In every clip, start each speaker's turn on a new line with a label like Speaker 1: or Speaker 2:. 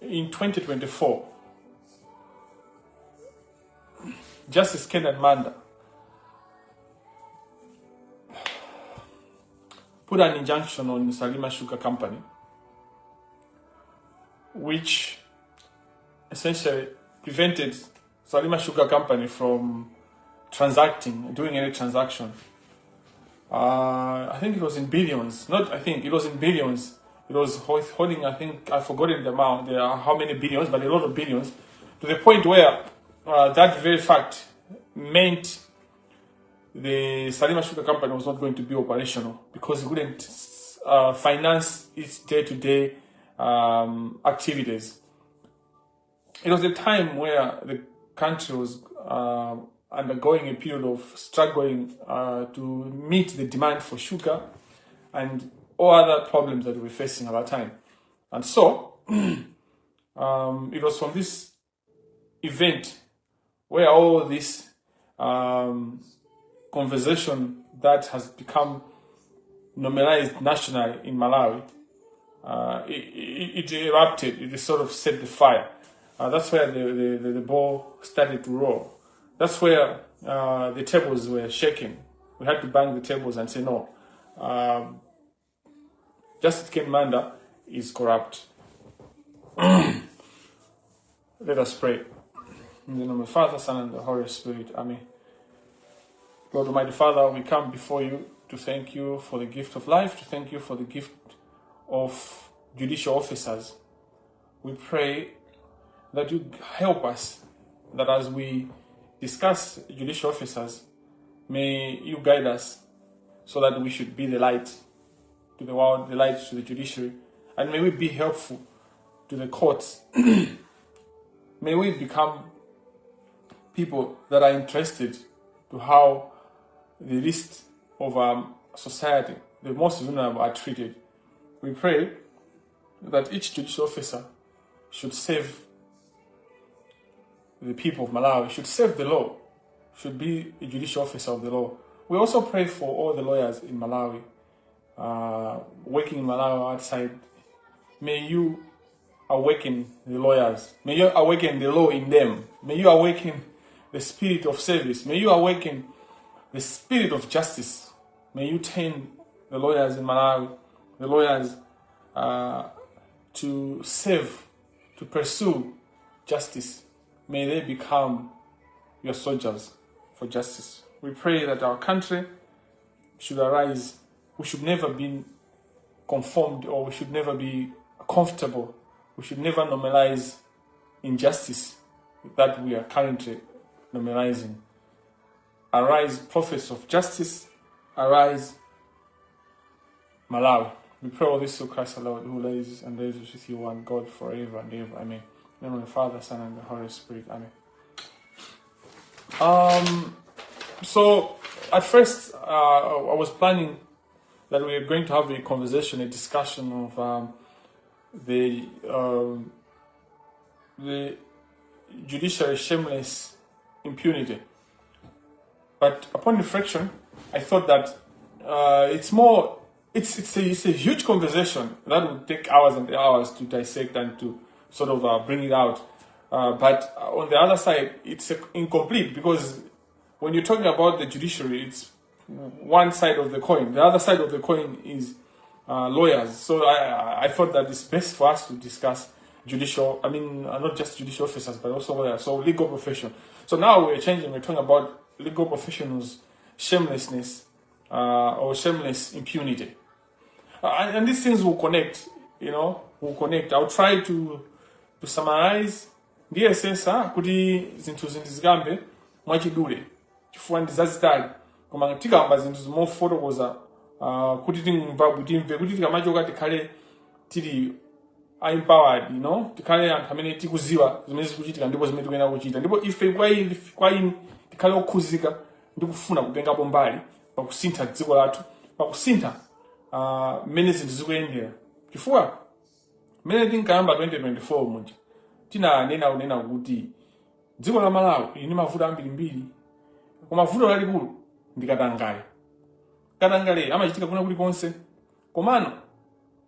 Speaker 1: in 2024, Justice Kenan Manda put an injunction on Salima Sugar Company, which essentially prevented Salima Sugar Company from transacting, doing any transaction. I think it was in billions. Not, I think it was in billions. It was holding, I think, I've forgotten the amount, there are how many billions, but a lot of billions, to the point where that very fact meant the Salima Sugar Company was not going to be operational because it couldn't finance its day-to-day activities. It was a time where the country was undergoing a period of struggling to meet the demand for sugar and all other problems that we were facing at that time. And so, it was from this event where all this conversation that has become normalized nationally in Malawi, it erupted, it sort of set the fire. That's where the ball started to roll. That's where the tables were shaking. We had to bang the tables and say, no, Justice Ken Manda is corrupt. Let us pray. In the name of the Father, Son, and the Holy Spirit. Amen. Lord Almighty Father, we come before you to thank you for the gift of life, to thank you for the gift of judicial officers. We pray that you help us, that as we discuss judicial officers, may you guide us so that we should be the light to the world, the light to the judiciary, and may we be helpful to the courts. May we become people that are interested to how the least of our society, the most vulnerable, are treated. We pray that each judicial officer should save the people of Malawi, should serve the law, should be a judicial officer of the law. We also pray for all the lawyers in Malawi, working in Malawi outside. May you awaken the lawyers. May you awaken the law in them. May you awaken the spirit of service. May you awaken the spirit of justice. May you turn the lawyers in Malawi, the lawyers to serve, to pursue justice. May they become your soldiers for justice. We pray that our country should arise. We should never be conformed, or we should never be comfortable. We should never normalize injustice that we are currently normalizing. Arise, prophets of justice. Arise, Malawi. We pray all this through Christ our Lord, who lives and lives with you, one God, forever and ever. Amen. In the name of the Father, Son, and the Holy Spirit. Amen. So at first, I was planning that we are going to have a conversation, a discussion of the judiciary shameless impunity. But upon reflection, I thought that it's more, it's a huge conversation that would take hours and hours to dissect and to sort of bring it out. But on the other side, it's incomplete, because when you're talking about the judiciary, it's one side of the coin. The other side of the coin is lawyers. So I thought that it's best for us to discuss judicial, I mean, not just judicial officers, but also lawyers, so legal profession. So now we're changing, we're talking about legal professionals' shamelessness or shameless impunity. And these things will connect, will connect. I'll try to summarize. Ndiyesesa kuti zinthu zindizikambe mwachidule chifukwa ndi zazitali, koma tikamba zinthu zimofotokoza kuti timva, timve kuti tikamachoka tikhale tili empowered, tikhale anthu amene tikuziwa zimene zikuchitika ndipo zimene tikuyenera kuchita, ndipo ife kwa inu tikhale okhuzika ndi kufuna kutengapo mbali pakusintha dziko lathu, pakusintha mmene zinthu zikuyendera, chifukwa mmene tinkayamba 2024 muja tinanena kunena kuti dziko la Malawi lili ndi mavuto ambirimbiri, koma vuto lalikulu ndi katangale. Katangale amachitika kuna kulikonse, komano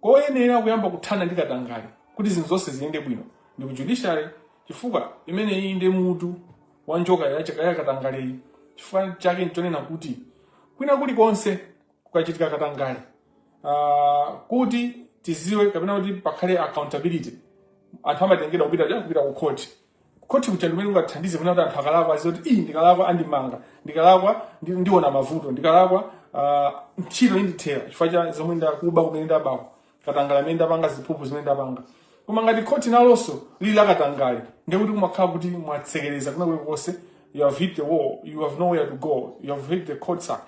Speaker 1: koyenera kuyamba kuthana ndi katangale kuti zinthu zonse ziyende bwino Ndi ku judiciary, chifukwa imene iyi ndi mutu wa njoka yakatangaleyi. Chifukwa chake nchonena kuti kwina kulikonse kukachitika katangale, kuti tiziwe kapena kuti pakhale accountability, anthu amatengedwa kupita ku court. Court kuja ndimene kungathandize kuna kuti anthu akalakwa aziwe kuti iyi ndikalakwa andimanga, ndikalakwa ndiona mavuto, ndikalakwa ntchito indithera chifukwa cha zomwe ndakuba, kumene ndabako, katangale amene ndapanga, ziphuphu zimene ndapanga. Koma ngati khoti nalonso lili lakatangale, ndikuti kumakhala kuti mwatsekereza kuna kulikonse. You have hit the wall, you have nowhere to go, you have hit the court sack.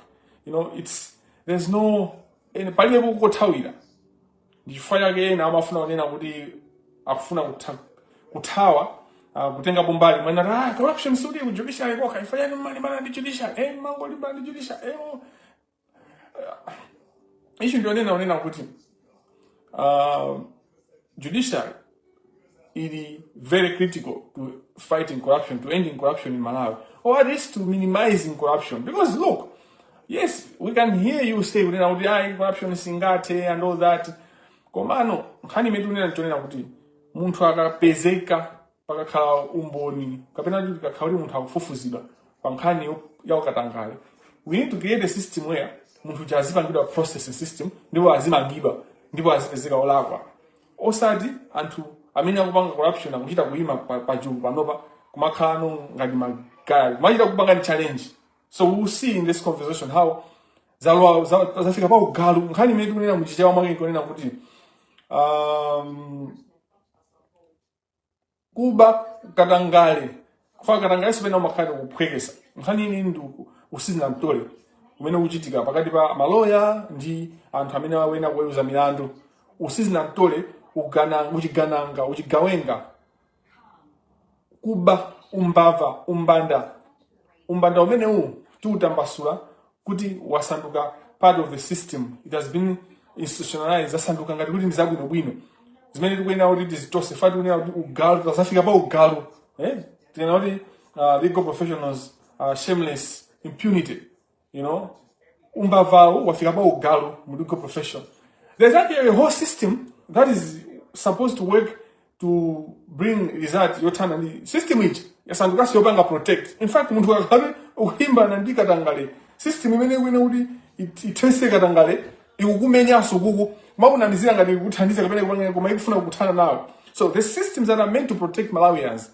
Speaker 1: It's there's no palibe kothawira. Ndi chifukwa chake ena amafuna kunena kuti akufuna kuthawa kutengapo mbali mwina corruption suli ku judiciary kokha, ifa yani malimbana ndi judiciary, mangolimbana ndi judiciary. Oh. Ichi ndionena unena kuti judiciary ili very critical to fighting corruption, to ending corruption in Malawi, or at least to minimizing corruption. Because look, yes, we can hear you say kunena kuti ayi, corruption singathe and all that. Komano nkhani imene tikunena nchonena kuti munthu akapezeka, pakakhala umboni kapena kuti kakhala kuti munthu akufufuzidwa pa nkhani ya ukatangale, we need to create a system where munthu uja azipangidwa processing system ndipo azimangidwa ndipo azipezeka olakwa, osati anthu amene akupanga corruption akuchita kuyima pachulu panopa kumakhala ngati magaya kumachita kupanga ni challenge. So we will see in this conversation how zalowa zafika pa ugalu. Nkhani imene tikunena muchichewa mwake ikunena kuti kuba, katangale, kufa katangale sipena umakhala kuphwekesa. Nkhani ini ndi usizina mtole umene ukuchitika pakati pa maloya ndi anthu amene awena kuweruza milandu, usizina mtole, uchigananga, uchigawenga, kuba, umbava, umbanda. Umbanda umenewu tiutambasula kuti wasanduka part of the system. It has been institutionalized, zasanduka ngati kuti ndi zabwinobwino zimene tikuyenera kuti tizichotse. Fa tikuyenera kuti ugalu, tazafika pa ugalu, eh? Tikuyenera kuti legal professionals, shameless impunity, umbavawu wafika pa ugalu mu legal profession. There's actually a whole system that is supposed to work to bring result yothana ndi system iji yasandukanso yopanga protect. In fact, munthu akakhale ukulimbana ndi katangale, system imene ikuyenera kuti ithetse katangale ikukumenyanso kuku makunamizira ngati ikuthandiza kapena ikupanga, koma ikufuna kukuthana nawe. So the systems that are meant to protect Malawians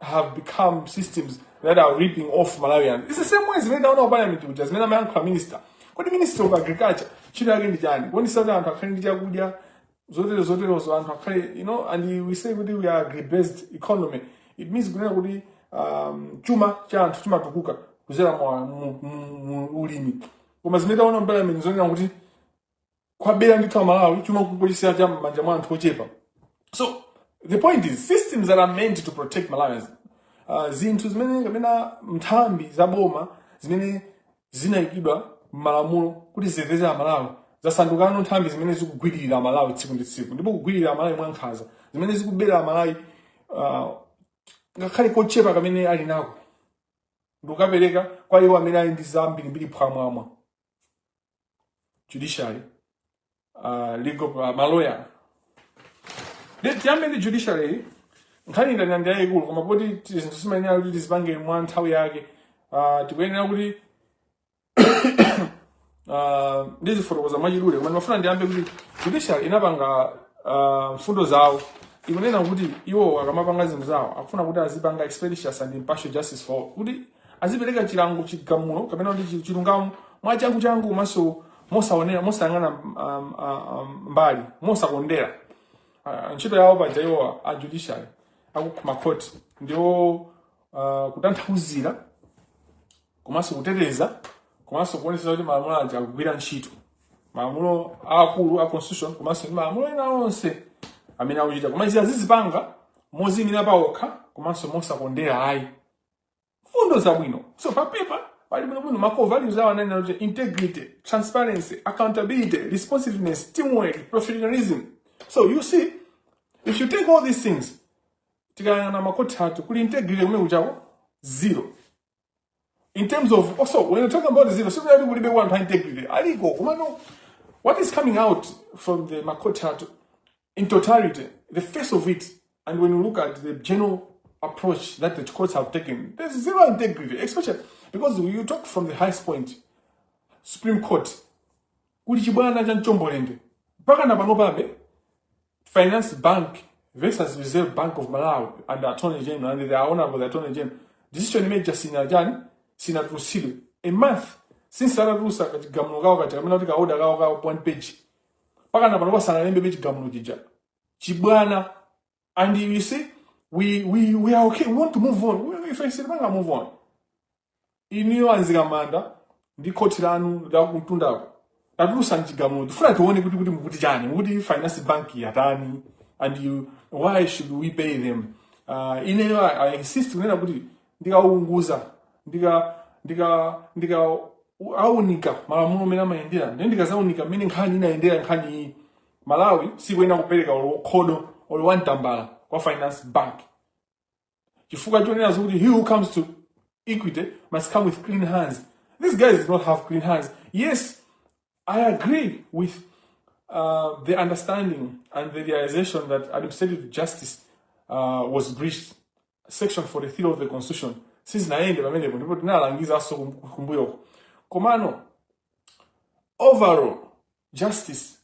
Speaker 1: have become systems that are ripping off Malawians. It's the same way zimene taona ku parliament kuja zimene amayankhula minister. Kodi Minister of Agriculture ntchito yake ndi chani? Kuonetsa kuti anthu akhale ndi chakudya, zotero zoterozo, anthu akhale, and we say kuti we are agri-based economy. It means kunena kuti chuma cha anthu chimatukuka kudzera mu ulimi. Koma zimene taona mu parliament zonena kuti kwabera ndithu Amalawi, chuma kukuchisiya cha m'manja mwa anthu ochepa. So the point is, systems that are meant to protect Malawians, zinthu zimene kapena nthambi za boma zimene zinayikidwa m'malamulo kuti ziteteze Amalawi, zasandukano nthambi zimene zikugwirira Amalawi tsiku ndi tsiku, ndipo kugwirira Amalawi mwankhanza, zimene zikubera Amalawi ngakhale kochepa kamene ali nako ndikukapereka kwa iwo amene ali ndi zambirimbiri phwamwamwa. Judiciary, legal, maloya. Tiyambe ndi judiciary. Nkhani ndani ndi yayikulu, koma poti zinthu zimayenera kuti tizipange mwa nthawi yake, tikuyenera kuti ndizifotokoza mwachidule. Koma ndimafuna ndiyambe kuti judiciary inapanga mfundo zawo, ikunena kuti iwo akamapanga zinthu zawo akufuna kuti azipanga expeditious and impartial justice for all, kuti azipereka chilango, chigamulo kapena kuti chilungamo mwachangu changu komanso mosaonera, mosayang'ana mbali, mosakondera. Ntchito yawo paja iwo a judiciary akumakhoti ndiwo kutanthauzira komanso kuteteza komanso kuonetsetsa kuti malamulo aja akugwira ntchito, malamulo akulu a constitution komanso ndi malamulo ena onse amene akuchita. Koma izi azizipanga moziyimira pawokha komanso mosakondera ayi. Fundo zabwino. So pa paper pali bwinobwino. Ma core values awo ananena kuti integrity, transparency, accountability, responsiveness, teamwork, professionalism. So you see, if you take all these things, tikayang'ana makoti athu, kuli integrity kumene kuchako? Zero. In terms of also, when you're talking about zero, sikuti kulibe anthu a integrity, aliko. Komano what is coming out from the makoti athu in totality, the face of it And when you look at the general approach that the courts have taken, there's zero integrity, especially because you talk from the highest point, Supreme Court, kuli chibwana cha mchombolende mpaka na pano pabe. Finance Bank versus Reserve Bank of Malawi and the Attorney General and the Honorable the Attorney General decision imene sina chani, sinatulusidwe a month since atatulusa kachigamulo kawo kacha kamene kuti kaoda kawo ka one page, mpaka na pano pasanalembe chigamulo chija, chibwana. And you see, we are okay, we want to move on. Ife sitipanga move on. Iniyo a Mzikamanda ndi khoti lanu la kumtundako, tatulusa chigamulo, tifuna tione kuti mukuti chani, mukuti Finance Bank yatani, and you, why should we pay them? Ineyo I insist kunena kuti ndikaunguza, ndika aunika malamulo amene amayendera, ndiye ndikazaunika mmene nkhani inayendera nkhani iyi, Malawi sikuyenera kupereka olo khodo olo wamtambala kwa Finance Bank, chifukwa chonena zokuti he who comes to equity must come with clean hands. These guys do not have clean hands. Yes, I agree with the understanding and the realization that administrative justice was breached, section 43 of the Constitution sizinayende pamenepo, ndipo tinalangizanso kumbuyoko. Komano overall justice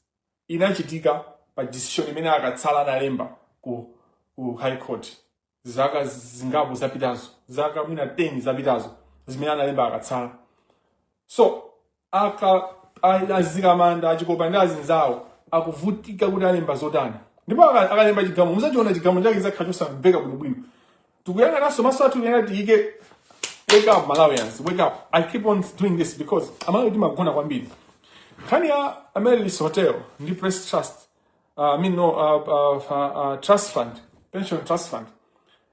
Speaker 1: inachitika pa decision imene Akatsala analemba ku High Court zaka zingapo zapitazo, zaka mwina 10 zapitazo, zimene analemba Akatsala. So aka a Mzikamanda, Achikopa ndi azinzawo akuvutika kuti alemba zotani, ndipo akalemba chigamulo, muzachiona chigamulo chake chizakhala chosamveka bwinobwino. Tikuyang'ananso maso athu kuyang'ana tiyike. Wake up, Malawians, wake up. I keep on doing this because Amalawi timagona kwambiri. Nkhani ya Amaryllis Hotel ndi Press Trust, I mean, no, Trust Fund, Pension Trust Fund,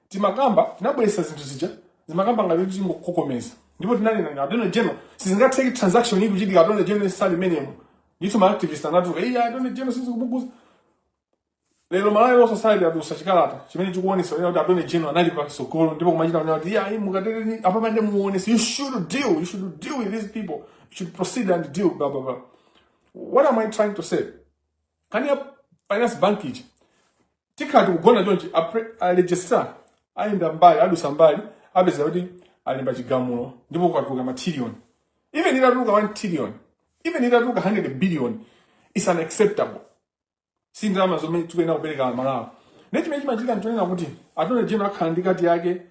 Speaker 1: timakamba, tinabweretsa zinthu zija, zimakamba ngati tingokokomeza, ndipo tinanena Attorney General sizingatheki, transaction iyi kuchitika Attorney General sali menemo. Ndithu ma activist anatuka, iya, Attorney General sizikumuguza. Lero Malawi Law Society atulutsa chikalata chimene chikuonesa kuti Attorney General anali pasogolo, ndipo kumachita kunena kuti iya, mukatereni apa pande muonese, you should deal with these people, you should proceed and deal, blah blah blah. What am I trying to say? Nkhani ya Finance Bank iji, tikhala tikugona chonchi, a registrar ayenda mbali, adusa mbali, apeza kuti alemba chigamulo ndipo kukatuluka ma trillion. Even itatuluka 1 trillion, even itatuluka 100 billion, is unacceptable. Si ndalama zomwe tikuyenera kupereka Malawi. Ndi chimene chimachitika nchonena kuti Attorney General akhala ndi cut yake,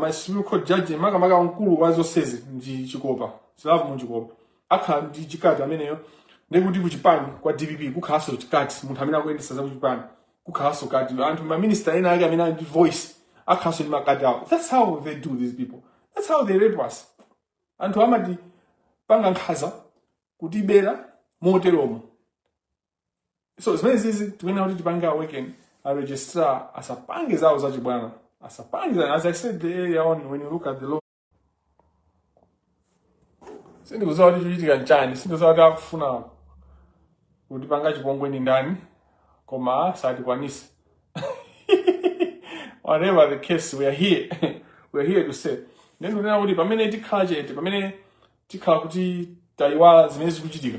Speaker 1: ma Supreme Court judge, makamaka mkulu wa zonsezi ndi Chikopa, Lovemore Chikopa, akhala ndi chi cut ameneyo. Ndikuti kuchipani kwa DPP kukhalanso chi cut, munthu amene akuyendetsa za kuchipani kukhalanso cut, anthu maminista ena ake amene ali ndi voice akhalanso ndi ma cut awo. That's how they do, these people. That's how they rape us. Anthu amati panga nkhaza, kutibera moteromo. So zimene zizi tikuyenera kuti tipange awaken a registrar asapange zawo zachibwana, asapange. As I said earlier on, when you look at the law, sindikudziwa kuti chikuchitika nchani, sindikudziwa kuti akufuna kutipanga chipongwe ndi ndani, koma satikwanise. Whatever the case, we are here, we are here to say, then kunena kuti pamene tikhala chete, pamene tikhala kuti tayiwala zimene zikuchitika,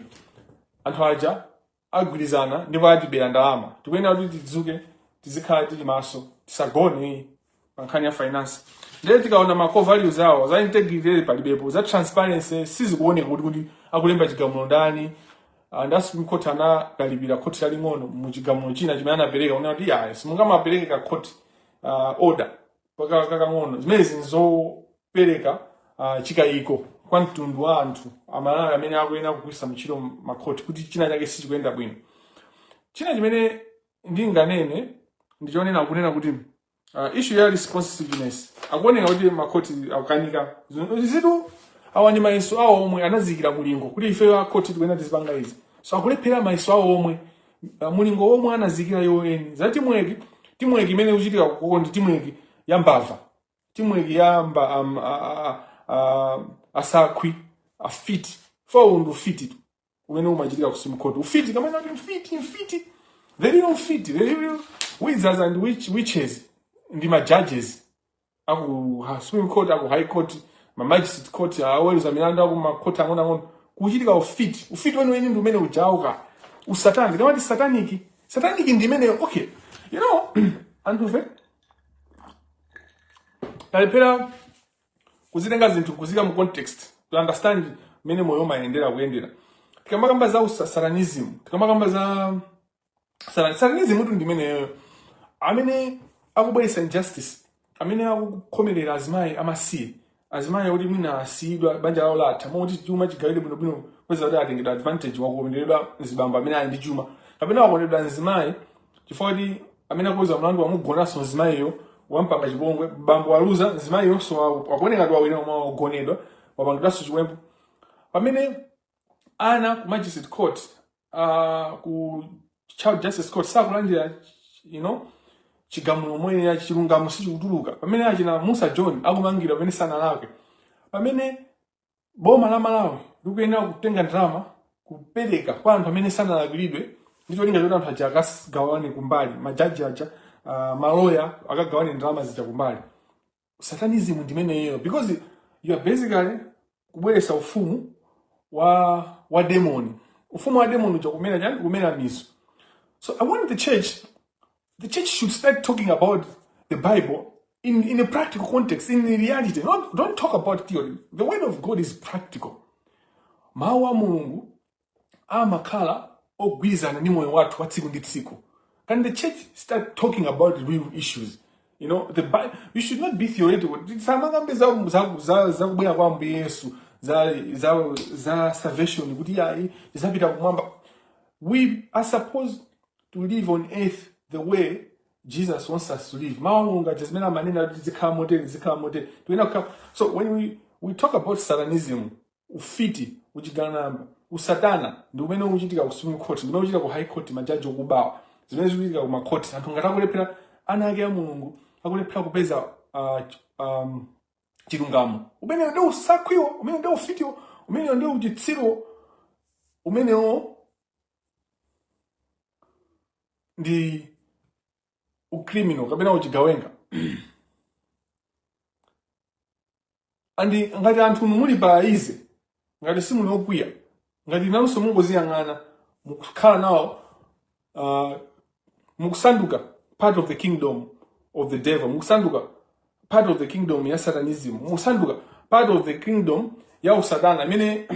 Speaker 1: anthu aja agwirizana ndipo atibera ndalama. Tikuyenera kuti tidzuke, tizikhala tili maso, tisagone pa nkhani ya finance. Ndiye tikaona ma core values awo, za integrity palibepo, za transparency sizikuoneka kuti akulemba chigamulo ndani. And a Supreme Court anakalipira khoti laling'ono mu chigamulo china chimene anapereka kunena kuti ya, simungamapereke ka court order kakang'ono. Zimenezi nzopereka chikayiko kwa mtundu wa anthu Amalawi amene akuyenera kugwiritsa ntchito makhoti kuti china chake sichikuyenda bwino. China chimene ndinganene ndichonena kunena kuti issue ya responsiveness, akuoneka kuti makhoti akukanika zitu. Awa ndi mayeso awo omwe anazikira mulingo kuti ife akhoti tikuyenera tizipanga izi, so akulephera mayeso awo omwe, mulingo omwe anazikira iwo eni. Za teamwork, teamwork imene ikuchitika koko ndi teamwork ya mbava, teamwork ya mba, asakhwi, afiti fawo, ndi ufiti tu umene umachitika ku Supreme Court. Ufiti kamene kuti mfiti, mfiti, the real mfiti, the real wizards and witches ndi ma judges aku Supreme Court, aku High Court, ma magistrate court, aweruza milandu aku makhoti ang'onoang'ono. Kuchitika ufiti, ufiti weniweni ndi umene ujauka usatani, kamati satanic, satanic ndi imeneyo. Okay, you know. Anthufe talephera kuzitenga zinthu kuzika mu context to understand mmene moyo umayendera kuyendera. Tikamakamba za satanism, tikamakamba za satanism tu ndimeneyo amene akubweretsa injustice, amene akukhomerera azimayi amasiye, azimayi akuti mwina asiyidwa, banja lawo latha, moti chuma chigawidwe bwinobwino, kweza kuti atengedwa advantage, wakukonderedwa mzibambo amene ali ndi chuma, kapena wakondedwa mzimayi chifukwa kuti amene akuweza mlandu wamugonanso mzimayiyo, wampanga chipongwe, bambo waluza, mzimayiyonso wakuoneka ngati wawina koma wagonedwa, wapangidwanso chiwembu. Pamene ana ku magistrate court, ku child justice court sakulandira chigamulo moyenera, chilungamo sichikutuluka. Pamene achina Musa John akumangira pamene sanalakwe, pamene boma la Malawi likuyenera kutenga ndalama kupereka kwa anthu amene sanalakwiridwe ndi cholinga choti anthu aja akagawane kumbali, majaji aja, maloya akagawane ndalama zija kumbali. Satanism ndimeneyo, because you are basically kubweretsa ufumu wa demon, ufumu wa demon uja kumera chani, kumera mizu. So I want the church should start talking about the Bible in a practical context, in reality. Not, don't talk about theory. The word of God is practical. Mawu a Mulungu amakhala ogwirizana ndi moyo wathu wa tsiku ndi tsiku. Can the church start talking about real issues? The Bible, we should not be theoretical. Samakambe za kubwera kwa Ambuye Yesu, za salvation, kuti ayi tizapita kumwamba. We are supposed to live on earth the way Jesus wants us to live. Mawu a Mulungu aja zimene amanena kuti zikhala motere, zikhala motere. Tiyena kukhala. So when we talk about satanism, ufiti, uchiganamba, usatana ndi umene ukuchitika ku Supreme Court, ndi umene ukuchitika ku High Court, majaji okubawa, zimene zikuchitika ku makhoti, anthu ngati akulephera, ana ake a Mulungu akulephera kupeza chilungamo. Umenewo ndi usakhwiwo, umene ndi ufitiwo, umenewo ndi uchitsiruwo, umenewo ndi ucriminal kapena uchigawenga. And ngati anthu muli pa easy, ngati simuli okwiya, ngati nanunso mungoziyang'ana, mukukhala nawo, mukusanduka part of the kingdom of the devil, mukusanduka part of the kingdom ya satanism, mukusanduka part of the kingdom ya usatana imene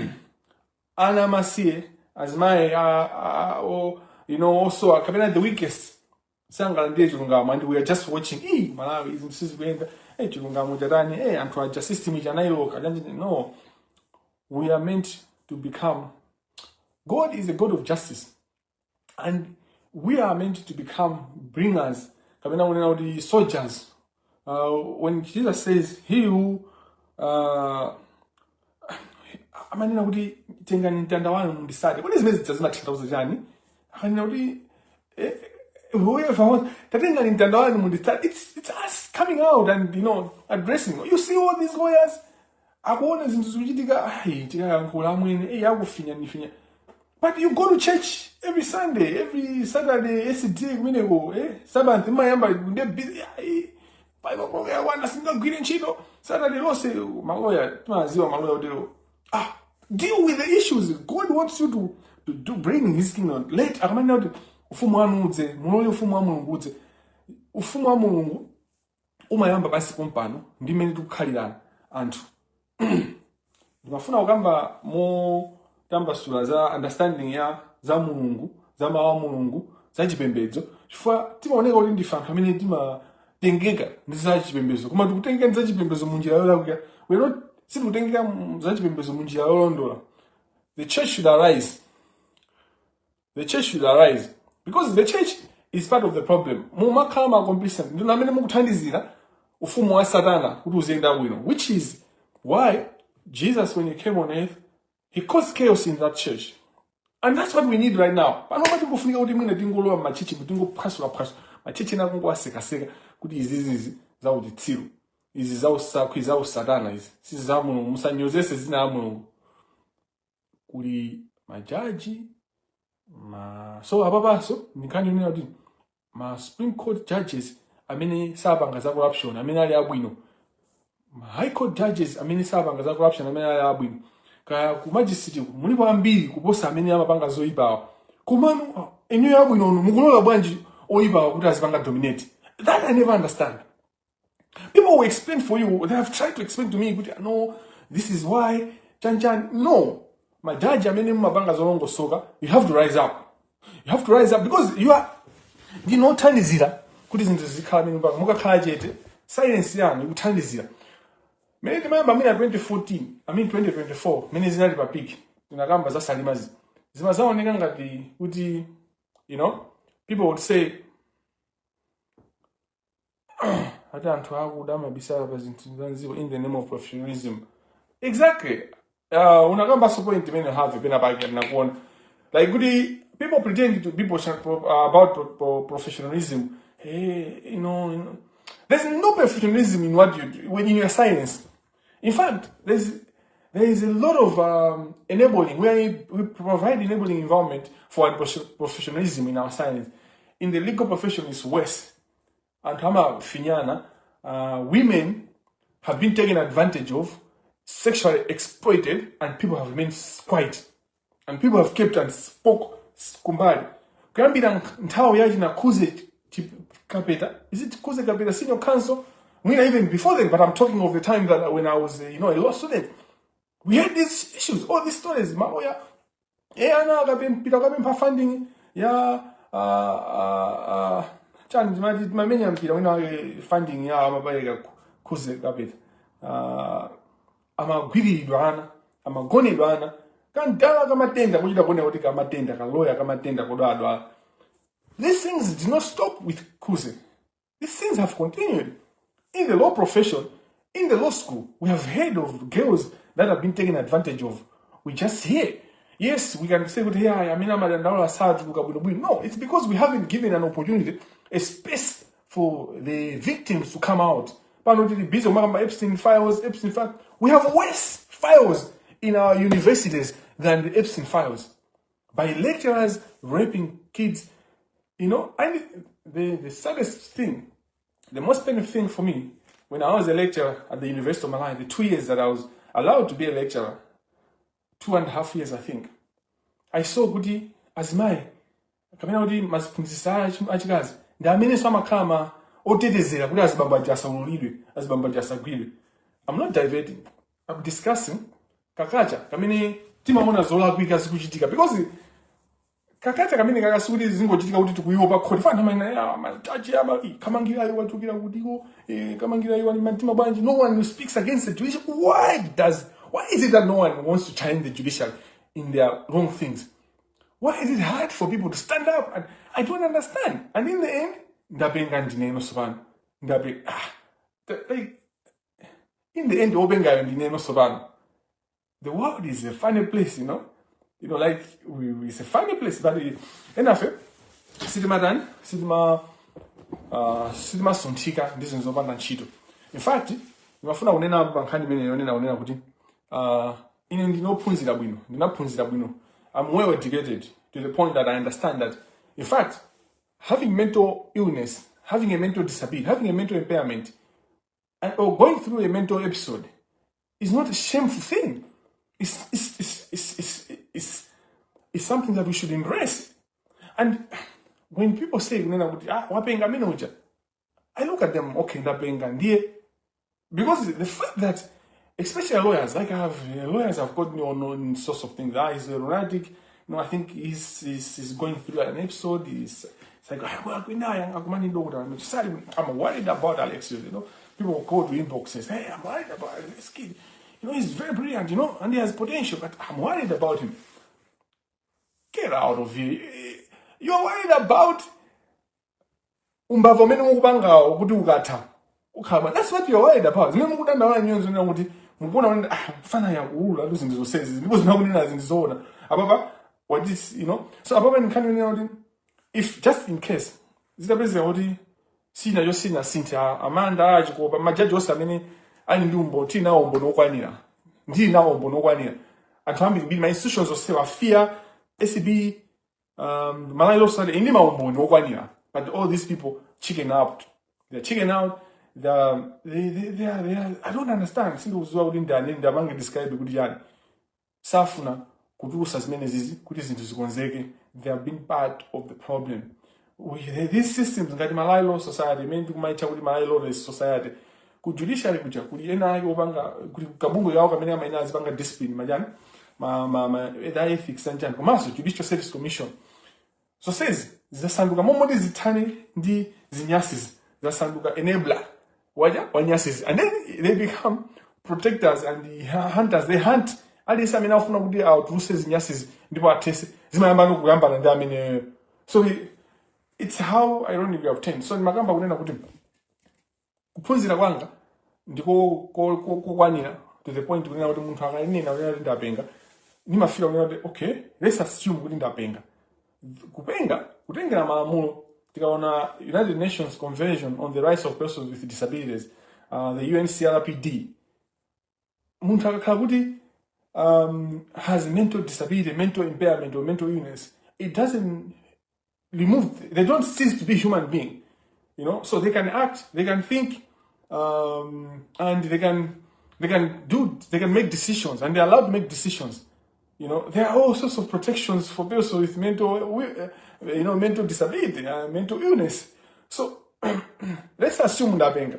Speaker 1: ana amasiye, azimayi osowa kapena the weakest sangalandire chilungamo, and we are just watching. Ii, Malawi izi sizikuyenda, eh, chilungamo chatani, eh, anthu aja system ija anayiloka chanji. No, we are meant to become, God is a God of justice and we are meant to become bringers kapena kunena kuti soldiers. When Jesus says he who amanena kuti tengani mtanda wanu mundisate, kodi zimene zija zimatanthauza chani? Akanena kuti whoever wants, tatengani mtanda wanu mundisate, it's us coming out and addressing. You see all these lawyers akuona zinthu zikuchitika, ayi tikayankhula amwene, eyi akufinya nifinya. But you go to church every Sunday, every Saturday, SDA kumeneko, eh, Sabbath mayamba nde busy, ayi 5 o'clock yakwana singagwire ntchito Saturday lonse. Maloya timaziwa maloya utero. Ah, deal with the issues God wants you to do, bring his kingdom. Let akamanena kuti ufumu wanu udze, mulole ufumu wa Mulungu udze. Ufumu wa Mulungu umayamba pansi pompano ndi mmene tikukhalirana anthu. Ndimafuna kukamba motambasula za understanding ya za Mulungu, za mawu a Mulungu, za chipembedzo, chifukwa timaoneka kuti ndife anthu amene timatengeka ndi za chipembedzo, koma tikutengeka ndi za chipembedzo munjira yolakwika. We are not, sitikutengeka za chipembedzo munjira yolondola. The church should arise. The church should arise because the church is part of the problem. Mumakhala ma complicit, ndinu amene mukuthandizira ufumu wa satana kuti uziyenda bwino, which is why Jesus, when he came on earth, he caused chaos in that church, and that's what we need right now. Pano tikufunika kuti mwina tingolowa m'machechi, tingophwasulaphwasula machechi ena, kungowasekaseka kuti izizizi za uchitsiru, izi za usakhwi, za usatana, izi sizi za Mulungu, musanyozese zina la Mulungu. Kuli majaji ma so apapanso ndinkhani yonena kuti ma Supreme Court judges amene sapanga za corruption, amene ali abwino, ma High Court judges amene sapanga za corruption, amene ali abwino, kaya ku magistrate mulipo ambiri kuposa amene amapanga zoyipawa. Komano inuyo abwinonu mukulola bwanji oyipawa kuti azipanga dominate? That I never understand. People will explain for you. They have tried to explain to me kuti, "No, this is why chan chan." No, majaji amene mumapanga zolongosoka, you have to rise up. You have to rise up because you are ndinothandizira kuti zinthu zikhala mene mpaka mukakhala chete, silence yanu ikuthandizira. Mene timayamba mwina 2014, I mean 2024, mene zinali pa peak, tinakamba za Salimazi, zimazaoneka ngati kuti people would say ati anthu akuda amabisala pa zinthu za mdziko in the name of professionalism. Exactly. Unakambaso point imene have pena pake nakuona like kuti people pretend to be about professionalism. Hey, there's no professionalism in what you do when in your silence. In fact, there is a lot of enabling where we provide enabling environment for professionalism in our silence. In the legal profession is worse. Anthu amafinyana. Women have been taken advantage of, sexually exploited, and people have remained quiet and people have kept and spoke kumbali kuyambira nthawi yachina Khuze Kapeta. Is it Khuze Kapeta, senior counsel? Mwina even before then, but I'm talking of the time that when I was a law student, we had these issues, all these stories. Maloya ana akapempira akapempha funding ya chani timati timamenya mpira wina wake, funding ya amapereka Khuze Kapeta, amagwiriridwa ana, amagonedwa ana, kantala kamatenda kuchita kuoneka kuti kamatenda kaloya kamatenda kodwadwala. These things did not stop with Khuze. These things have continued in the law profession. In the law school, we have heard of girls that have been taken advantage of. We just hear. Yes, we can say kuti, "Yeah, amene amadandaula satuluka bwinobwino." No, it's because we haven't given an opportunity, a space for the victims to come out. Pano tili busy kumakamba Epstein files, Epstein files. We have worse files in our universities than the Epstein files, by lecturers raping kids. And the saddest thing, the most painful thing for me, when I was a lecturer at the University of Malawi, the 2 years that I was allowed to be a lecturer, 2.5 years, I think, I saw kuti azimayi kapena kuti maziphunzitsi achikazi ndi amenenso amakhala ma otetezera kuti azibambo aja asaululidwe, azibambo aja asagwidwe. I'm not diverting. I'm discussing ka culture kamene timaona zolakwika zikuchitika, because ka culture kamene kakasikuti zingochitika kuti tikuiopa khoti fana amene majaji ama Kamangirayo wachokera kutiko, Kamangirayo ali mtima bwanji. No one speaks against the judiciary. Why is it that no one wants to challenge the judiciary in their wrong things? Why is it hard for people to stand up? And I don't understand. And in the end, ndapenga ndineno sopano. Ndape ah like in the end, opengayo ndineno sopano. The world is a funny place. Like it's a funny place, but enafe sitimatani, sitimasunthika ndi zinthu zopanda ntchito. In fact, ndimafuna kunena pa nkhani imene yonena kunena kuti ine ndinophunzira bwino, ndinaphunzira bwino. I'm well educated to the point that I understand that in fact having mental illness, having a mental disability, having a mental impairment or going through a mental episode is not a shameful thing. It's something that we should embrace. And when people say kunena kuti, "Ah, wapenga amene uja," I look at them, "Okay, ndapenga ndiye?" Because the fact that, especially lawyers, like I have lawyers have got me on sorts of things. "Ah, he's a lunatic. No, I think he's going through an episode." He's it's like, "Ah, well, I'm worried about Alexius." People go to inboxes, "Hey, I'm worried about this kid. He's very brilliant, and he has potential, but I'm worried about him." Get out of here. You're worried about umbava umene mukupangawo kuti ukatha ukhala. That's what you're worried about. Zimene mukudandaula nyonzo zonena kuti mukuona kuti, "Ah, mfana yakuulula tu zinthu zonsezi, ndipo zinakunena zinthu zoona apapa." What is so apapa nkhani yonena kuti if just in case zitapezeka kuti sina chosina sintha amanda achikopa majaji onse amene ali ndi umboni, tili nawo umboni okwanira, ndili nawo umboni okwanira, anthu ambirimbiri, ma institutions onsewa, FIA, ACB, Malawi Law Society, ndi maumboni okwanira, but all these people chicken out. They're chicken out. They are, I don't understand. Sindikudziwa kuti ndani ndapange describe kuti chani. Safuna kutulusa zimene zizi kuti zinthu zikonzeke. They have been part of the problem. These systems ngati Malawi Law Society, imene tikumaitcha kuti Malawi Lawless Society, ku judiciary kuja kuli ena ake opanga, kuli kabungwe kawo kamene amayenera azipanga discipline majani ma either ethics anjani, komanso Judicial Service Commission. Zonsezi zasanduka momoti zithane ndi zinyasizi, zasanduka enabler waja wanyasizi, and then they become protectors and the hunters. They hunt aliyense amene akufuna kuti atuluse zinyasizi ndipo athese, zimayamba kuyambana ndi ameneyo. So it's how ironic we have turned. So ndimakamba kunena kuti kuphunzira kwanga ndiko kokwanira to the point kunena kuti munthu akanena kunena kuti ndapenga, ndimafika kunena kuti, okay, let's assume kuti ndapenga. Kupenga, kutengera malamulo, tikaona United Nations Convention on the Rights of Persons with Disabilities, the UNCRPD, munthu akakhala kuti has mental disability, mental impairment or mental illness, it doesn't remove, they don't cease to be human being. So they can act, they can think, and they can make decisions, and they're allowed to make decisions. There are all sorts of protections for people with mental you know mental disability, mental illness. So let's assume ndapenga.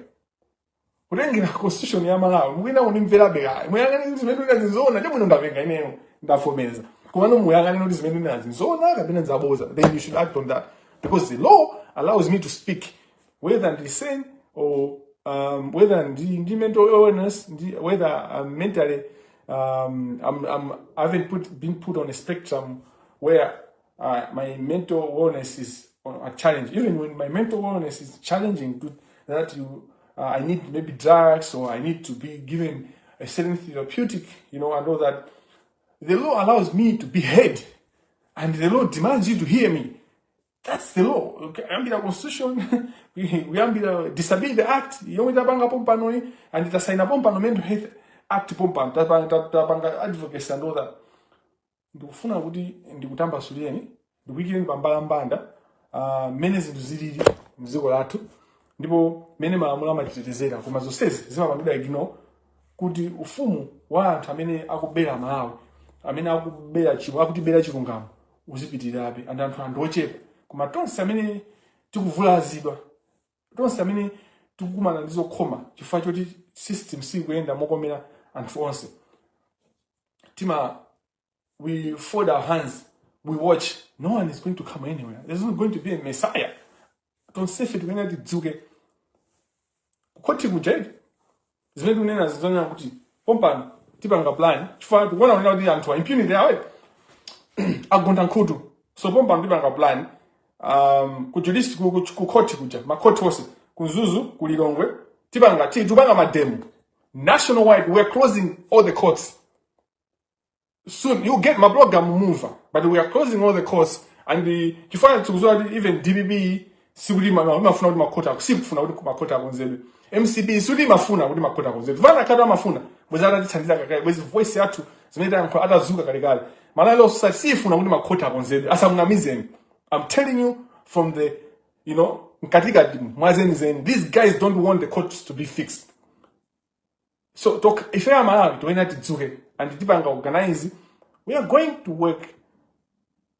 Speaker 1: Kutengera constitution ya Malawi, mukuyenda kunimverabe kaya, muyang'ane kuti zimene ndinazi nzoona. Chabwino, ndapenga ineyo, ndavomereza. Komano muyang'ane kuti zimene ndinazi nzoona kapena nzaboza, then you should act on that, because the law allows me to speak whether ndili sane or whether ndi mental illness, whether I'm mentally I haven't been put on a spectrum where my mental wellness is on a challenge. Even when my mental wellness is challenging, to, that you, I need maybe drugs or I need to be given a certain therapeutic, and all that. The law allows me to be heard, and the law demands you to hear me. That's the law. Kuyambira constitution, kuyambira Disability Act yomwe tapanga pompanoyi, and tasaina pompano Mental Health Act pompano, tapanga advocacy and all that. Ndikufuna kuti ndikutambasulireni, ndikuyikireni pambalambanda mmene zinthu zilili mdziko lathu ndipo mmene malamulo amatitetezera. Koma zonsezi zimapangidwa ignore kuti ufumu wa anthu amene akubera Malawi, amene akubera akutibera chilungamo uzipitirirabe. And anthu ochepa, koma tonse amene tikuvulazidwa, tonse amene tikukumana ndi zokhoma chifukwa choti system sikuyenda mokomera anthu onse, tima we fold our hands, we watch. No one is going to come anywhere. There's not going to be a messiah. Tonsefe tikuyenera tidzuke. Kukhoti kuja iti zimene tikunena zizonena kuti pompano tipanga plan, chifukwa tikuona kunena kuti anthu a impunity awe agonda nkhutu. So pompano tipanga plan ku judiciary, ku court kuja, makhoti onse, ku Mzuzu, ku Lilongwe, tipanga tupanga mademo national wide. We are closing all the courts soon. You get my program mumva, but we are closing all the courts. And the chifukwa tikudziwa kuti even DPP sikuti imafuna kuti makhoti sikufuna kuti makhoti akonzedwe. MCP sikuti imafuna kuti makhoti akonzedwe. Vana khati amafuna bwezi atatithandiza kakale, bwezi voice yathu zimene tayankhula atazuka kalekale. Malawi Law Society sifuna kuti makhoti akonzedwe, asamunamizeni. I'm telling you from the mkatikati mwazenizeni, these guys don't want the courts to be fixed. So tok ife Amalawi toyena tidzuke and tipanga organize. We are going to work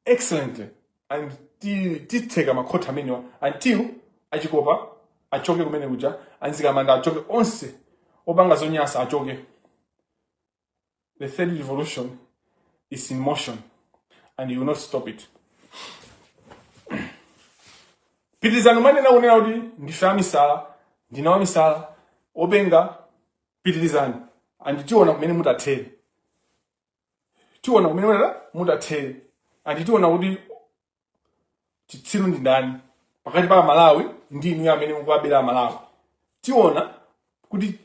Speaker 1: excellently and titseka makhoti amenewa until achikopa achoke kumene kuja, anzikamanda achoke, onse opanga zonyasa achoke. The third revolution is in motion and you will not stop it. Pitirizani manena kunena kuti ndife amisala, ndine wamisala, openga. Pitirizani and tiona kumene mutathere, tiona kumene mutathere, and tiona kuti chitsiru ndi ndani pakati pa Malawi ndi inu amene mukuwabera Amalawi. Tiona kuti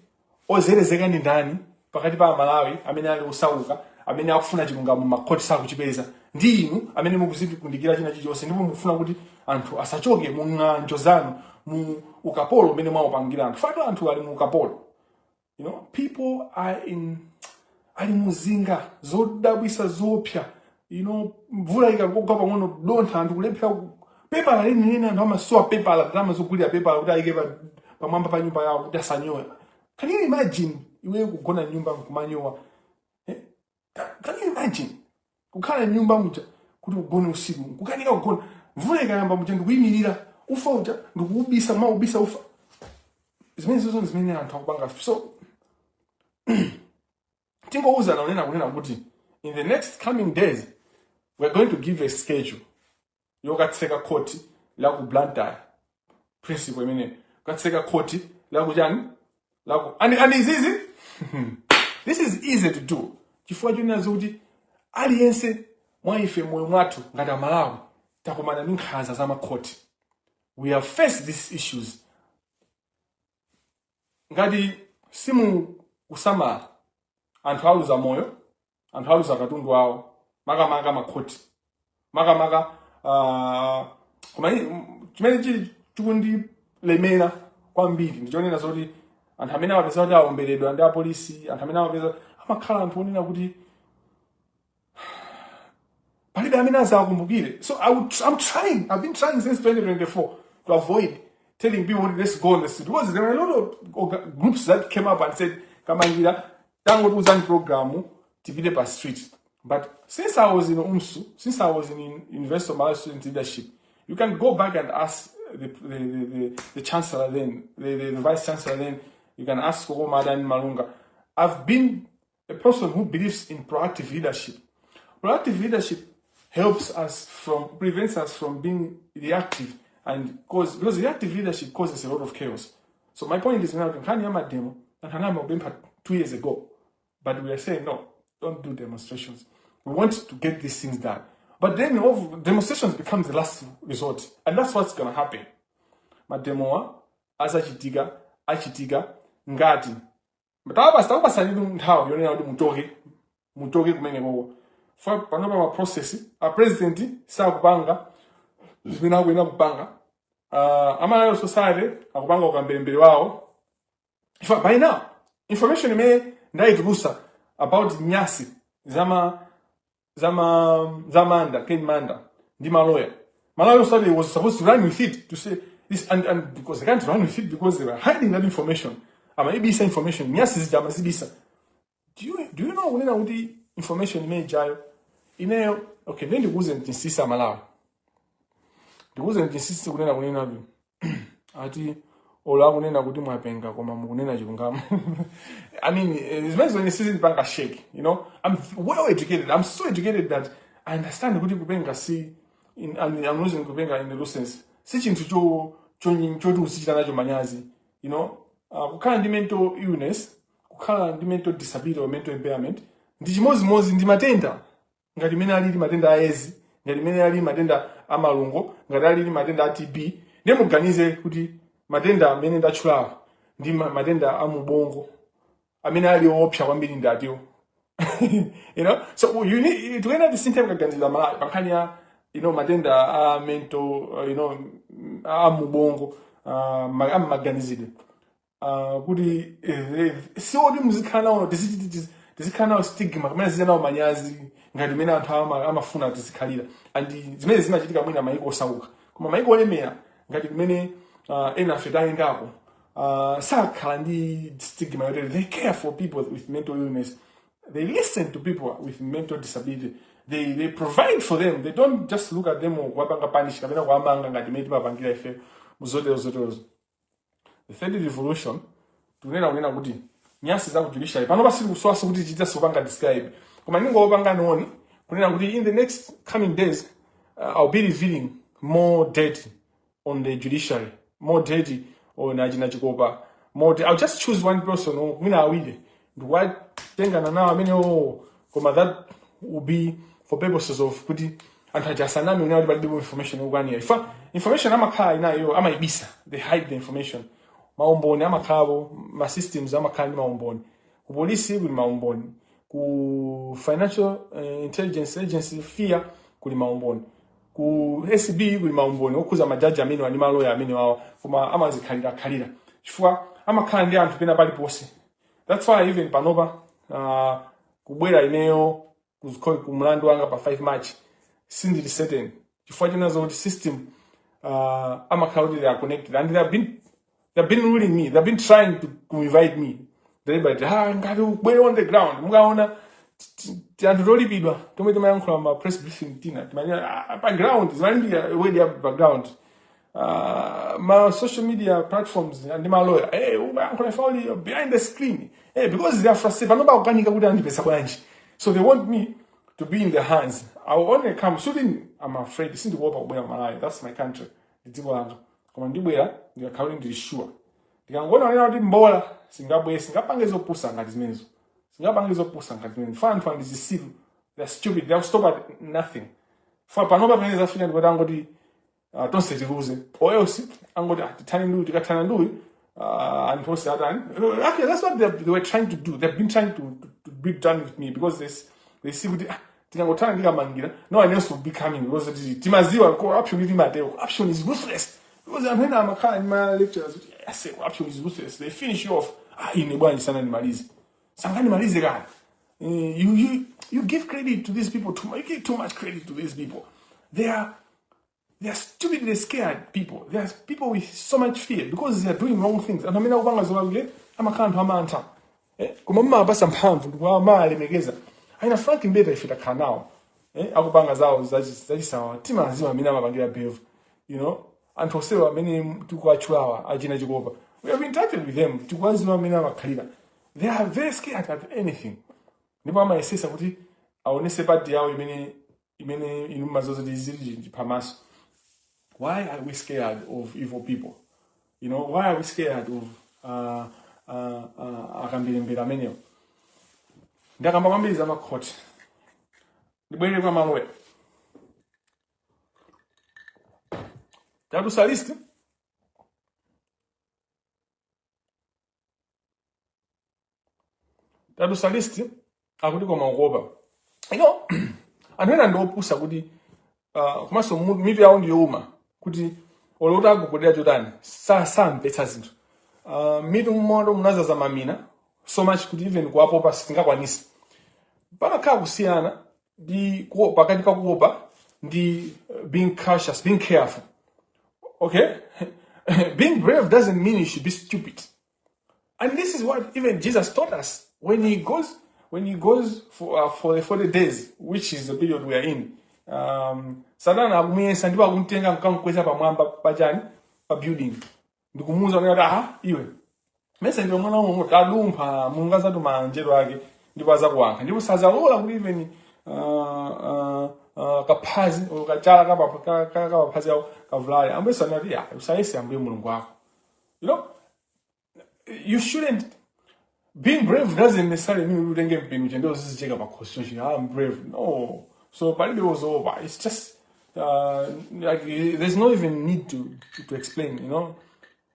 Speaker 1: ozerezeka ndi ndani pakati pa Amalawi amene ali osauka, amene akufuna chilungamo makhoti sakuchipeza, ndi inu amene mukuzikundikira china chilichonse ndipo mukufuna kuti anthu asachoke mu ng'anjo zanu, mu ukapolo umene mwaupangira anthu. Fatu anthu ali mu ukapolo. People are in, ali muzinga zodabwisa, zopsa. Mvula ikangogwa pang'ono, dontha, anthu kulephera pepala lenileni. Anthu amasowa pepala, ndalama zogulira pepala kuti ayike pamwamba pa nyumba yawo kuti asanyowe. Can you imagine iwe kugona nyumba nkumanyowa? Eh? Can you imagine kukhala nyumba muja kuti ugone usiku nkukanika kugona? Mvula ikayamba muja ndikuyimirira, ufa uja ndikuubisa, maubisa ufa. Zimene zizo zimene anthu akupanga. So tingouzana unena kunena kuti in the next coming days we are going to give a schedule yokatseka khoti la ku Blantyre. Principle imene kukatseka khoti la ku chani, la ku and is easy. This is easy to do chifukwa chonena kuti aliyense mwa ife, moyo mwathu ngati Amalawi, takumana ndi nkhanza za makhoti. We have faced these issues. Ngati simukusamala, anthu aluza moyo, anthu aluza katundu awo, makamaka makhoti, makamaka koma chimene chili chikundilemera kwambiri ndichonena zoti anthu amene amapeza kuti awomberedwa ndi apolisi, anthu amene amapeza amakhala anthu onena kuti palibe amene azakumbukire. So I'm trying, I've been trying since 2024 to avoid telling people, "Let's go on the street," because there were a lot of groups that came up and said, "Kamangira, tangotiuzani program, tipite pa street." But since I was in UMSU, since I was in University of Malawi Student Leadership, you can go back and ask the chancellor then, the vice chancellor then, you can ask Koko Madan Malunga. I've been a person who believes in proactive leadership. Proactive leadership helps us from prevents us from being reactive and cause, because reactive leadership causes a lot of chaos. So my point is now, nkhani ya mademo, anthu anayamba kupempha 2 years ago, but we are saying, "No, don't do demonstrations. We want to get these things done." But then demonstrations become the last resort, and that's what's gonna happen. Mademowa azachitika, achitika ngati takupasani nthawi yonena kuti muchoke, muchoke kumenekoko. Fa panopa ma process a president sakupanga zimene akuyenera kupanga, a Malawi Society akupanga ukambelembere wawo. If by now information imene ndayitulusa about nyasi zama zamanda Ken Manda ndi maloya, Malawi Society was supposed to run with it to say this, and because they can't run with it because they were hiding that information, amaibisa information, nyasi zija amazibisa. Do you know kunena kuti information imene ijayo ineyo, okay, then ndikuuze chinsinsi, Amalawi, ndikuuze chinsinsi kunena kuti ati olo akunena kuti mwapenga koma mukunena chilungamo. I mean, zimene zone sizindipanga shake. I'm well educated. I'm so educated that I understand kuti kupenga si and I'm using kupenga in the loose sense, si chinthu choti uzichita nacho manyazi. Kukhala ndi mental illness, kukhala ndi mental disability or mental impairment ndi chimozimozi ndi matenda ngati mene alili matenda a Edzi, ngati mene alili matenda a malungo, ngati alili matenda a TB. Ndiye muganize kuti matenda amene ndatchulawa ndi matenda a mubongo amene ali owopsa kwambiri ndi atiwo. So you need tikuyenera tisinthe kukaganizira Malawi pa nkhani ya matenda a mental, a mubongo, a maganizidwe, kuti sioti muzikhala nawo, tizikhala nawo stigma kamene zili nawo manyazi ngati mmene anthu amafuna tizikhalira. And zimene zimachitika mwina maiko osauka, koma maiko olemera ngati kumene ena afe tayendako, sakhala ndi stigma yotere. They care for people with mental illness. They listen to people with mental disability. They provide for them. They don't just look at them kuwapanga punish kapena kuwamanga ngati mmene timapangira ife muzotero zoterozo. The third revolution, tikunena kunena kuti nyasi za ku judiciary pano pasili kuswaso kuti tichita kupanga describe, koma ndingopanga noni kunena kuti in the next coming days, I'll be revealing more dirt on the judiciary, more dirt on achina Chikopa, more dirt. I'll just choose one person or mwina awiri ndikuwatengana nawo amenewo, koma that will be for purposes of kuti anthu aja asaname kunena kuti palibe information yokwanira. Ifa information amakhala inayo, amayibisa. They hide the information. Maumboni amakhalapo, ma systems amakhala ndi maumboni. Ku polisi kuli maumboni, ku Financial Intelligence Agency, FIA, kuli maumboni, ku ACB kuli maumboni okhuza majaji amene ndi maloya amene wawa, koma amazikhalira khalira chifukwa amakhala ndi anthu pena paliponse. That's why even panopa, kubwera ineyo ku mlandu wanga pa 5 March sindili certain chifukwa chinazo kuti system, amakhala kuti they are connected and they have been ruling me. They have been trying to invite me deliberately. Ah, ngati ubwere on the ground mukaona. Anthu tolipidwa tomwe timayankhula ma press briefing tina timanena pa ground zimalimbikira word ya pa ground, ma social media platforms ndi maloya, hey, umayankhula fauli behind the screen, hey, because they are frustrated panopa akukanika kuti andipeza bwanji, so they want me to be in their hands. I will only come shooting. I'm afraid, sindikuopa kubwera Malawi. That's my country, ndi dziko langa, koma ndibwera ndikakhala kuti ndili sure. Ndikangoona onena kuti mbola singabwere, singapange zopusa ngati zimenezo, singapange zopusa ngati zimenezo. Fa anthu ndi zisilu, they're stupid, they'll stop at nothing. Fa panopa pamene zafika ndikuti angoti tonse tiluze or else angoti tithane nduyu, tikathana nduyu anthu onse atani. Okay, that's what they were trying to do. They've been trying to be done with me because they see kuti tikangothana ndikamangira, no one else will be coming because timaziwa corruption ili mateo. Corruption is ruthless because anthu ena amakhala ndi ma lectures kuti yes, corruption is ruthless, they finish you off. Ine bwanji sanandimalize, sangandimalize kani. You give credit to these people too much. You give too much credit to these people. They are stupidly scared people. They are people with so much fear because they are doing wrong things. Anthu amene akupanga zolakwika amakhala anthu amantha. Koma mumawapasa mphamvu ndikumawalemekeza. Aina Frank Mbeta ife takhala nawo. Akupanga zawo zachisawa timaziwa amene amapangira behave. Anthu onsewa amene tikuwatchulawa achina Chikopa. We have interacted with them. Tikuwaziwa amene amakhalira. They are very scared at anything. Ndipo amayesesa kuti aonese part yawo imene inu mazozo zili pamaso. Why are we scared of evil people? Why are we scared of akambirembera amenewo? Ndakamba kwambiri za makhoti, ndibwerere kwa maloya. Tatusa list, tatusa list, akuti koma ukuopa. Anthu ena ndi opusa kuti komanso mitu yawo ndi yowuma kuti oloti agogodera chotani samvetsa zinthu. Mitu mmoto munazaza mamina so much kuti even kuwapopa sitingakwanise. Pamakhala kusiyana ndi pakati pa kuopa ndi being cautious, being careful. Okay, being brave doesn't mean you should be stupid. And this is what even Jesus taught us when he goes for the 40 days, which is the period we are in. Satana akumuyesa ndipo akumtenga nkamkweza pamwamba pachani, pa building, ndikumuuza kuti, aha, iwe mese ndiwe mwana wa Mulungu, tadumpha, Mulungu azatuma anjelo ake ndipo azakuwankha ndipo sazalola kuti even kaphazi or kachala kapaphazi ako kavulale. Ambuye sanati ya usayese Ambuye Mulungu wako. You shouldn't, being brave doesn't necessarily mean utenge mpeni uchende uzizicheka pakhosi chonchi, "Ah, I'm brave." No, so palibe wozopa. It's just like there's no even need to explain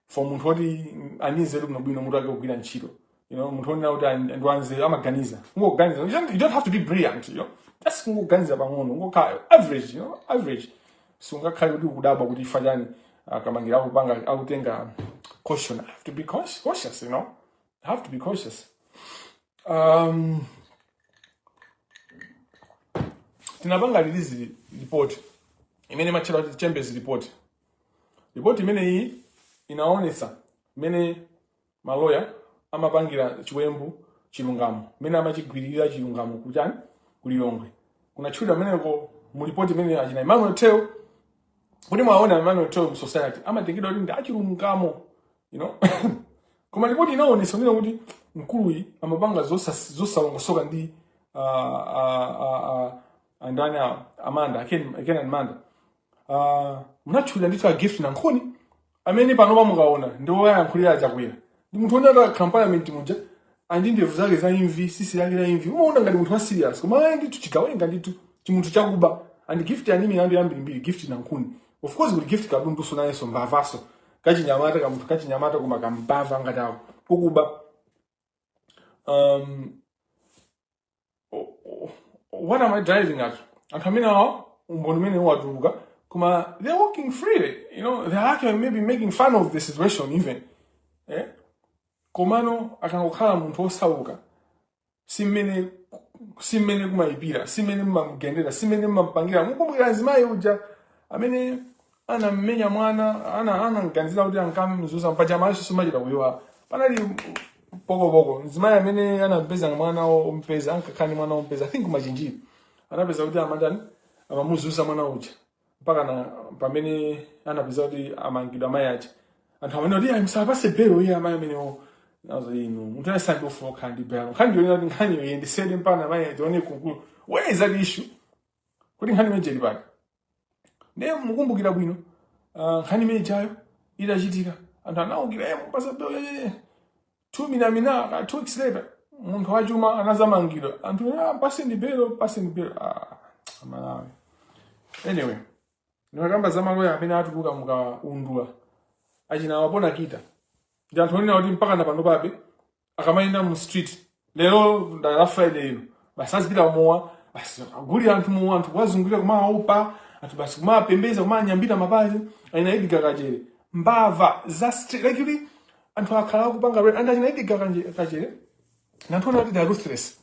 Speaker 1: for munthu woti anizere bwinobwino, munthu ake kugwira ntchito, munthu wonena kuti ndi wanzeru amaganiza, kungoganiza. You don't have to be brilliant, just kungoganiza pang'ono, ungokhala average, average. Sungakhale kuti ukudabwa kuti ifa chani akamangira akupanga akutenga caution. I have to be cautious. I have to be cautious. Tinapanga release report imene imatchedwa kuti Chambers report. Report imeneyi inaonetsa mmene maloya amapangira chiwembu chilungamo, mmene amachigwirira chilungamo kuchani, kulilongwe. Kunatchulidwa meneko mu report imene achina Emmanuel Teo, kuti mwaona Emmanuel Teo mu society amatengedwa kuti ndi achilungamo, koma ripoti inaonetsa nena kuti mkuluyi amapanga zosalongosoka ndi andani awo, Amanda Ken Manda. Munatchulira ndithu a Gift Nankhuni amene panopa mukaona ndi woyankhulira Achakwera, ndi munthu wonena akakhala parliament muja andi ndevu zake za imvi, sisi lake la imvi, umaona ngati munthu wa serious, koma ayi ndithu chigawenga ndithu, chimunthu chakuba. And Gift ani milandu yambirimbiri, Gift Nankhuni. Of course kuti Gift Kadunduso nayenso mbavaso, kachinyamata, kamunthu kachinyamata koma kambava ngati ako kukuba. What am I driving at? Anthu amene awa umboni umene watuluka, koma they're walking freely. They're actually maybe making fun of the situation even, eh? Komano akangokhala munthu osauka, simmene kumayipira, simmene mmamugendera, simmene mmampangira. Mukumbukira azimayi uja amene anammenya mwana, anamganizira kuti ankamzuza mpachamaso, somachita kuyiwala. Panali Pokopoko mzimayi amene anampeza mwana wompeza, ankakhala ndi mwana wompeza, I think kumachinjiri, anapeza kuti amadani amamuzuza mwana uja mpaka na pamene anapeza kuti amangidwa amayi aja. Anthu amene kuti ayi, musapase belo iye, amayi amenewo nazo inu, munthu anasandi ufuna kukhala ndi belo. Nkhani yonena kuti nkhani yoyendesede mpaka amayi aja kunkulu. Where is that issue? Kuti nkhani imene ili pati? Ndiye mukumbukira bwino, nkhani imene ijayo itachitika, anthu anawukira, "Eh, mupasa belo." 2 minamina ka 2 weeks later, munthu wachuma anazamangidwa. Anthu, "Ah, paseni belo, paseni belo." Ah, Amalawi. Anyway, ndikakamba za maloya amene atuluka mukaundula, achina wapona kita ndi anthu onena kuti mpaka na pano pabe akamayenda mu street lero la Friday ino, basi azipita mowa, basi agulira anthu mowa, anthu kuwazungulira, kumaopa anthu, basi kumapembeza, kumanyambita mapazi. Achina Edgar Kachere, mbava za street, like kuti anthu akhala akupanga and achina Edgar Kachere ndi anthu onena kuti they are ruthless.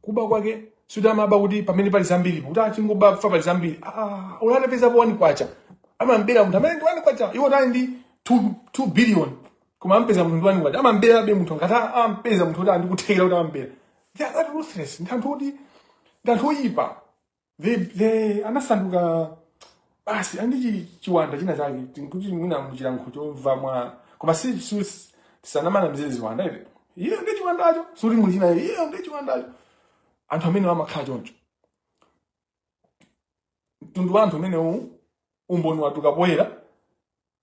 Speaker 1: Kuba kwake suti amaba kuti pamene pali zambiri, kuti achingoba fa pali zambiri. Ah, unatapezapo 1 kwacha, amambera munthu amene ndi 1 kwacha. Iwo tali ndi 2 billion, koma ampeza munthu ndi 1 kwacha, amambera be munthu. Ngati ampeza munthu kuti andikuthekera kuti amambera, they are that ruthless. Ndi anthu kuti ndi anthu oyipa. They anasanduka basi andi chiwanda china chake, kuti mwina muchilankhulo chomva mwa, koma si tisanamana mzezi ziwanda ivi, iye ndi chiwandacho, suti muchina, iye ndi chiwandacho. Anthu amene amakhala choncho, mtundu wa anthu umenewu, umboni watuka poyera.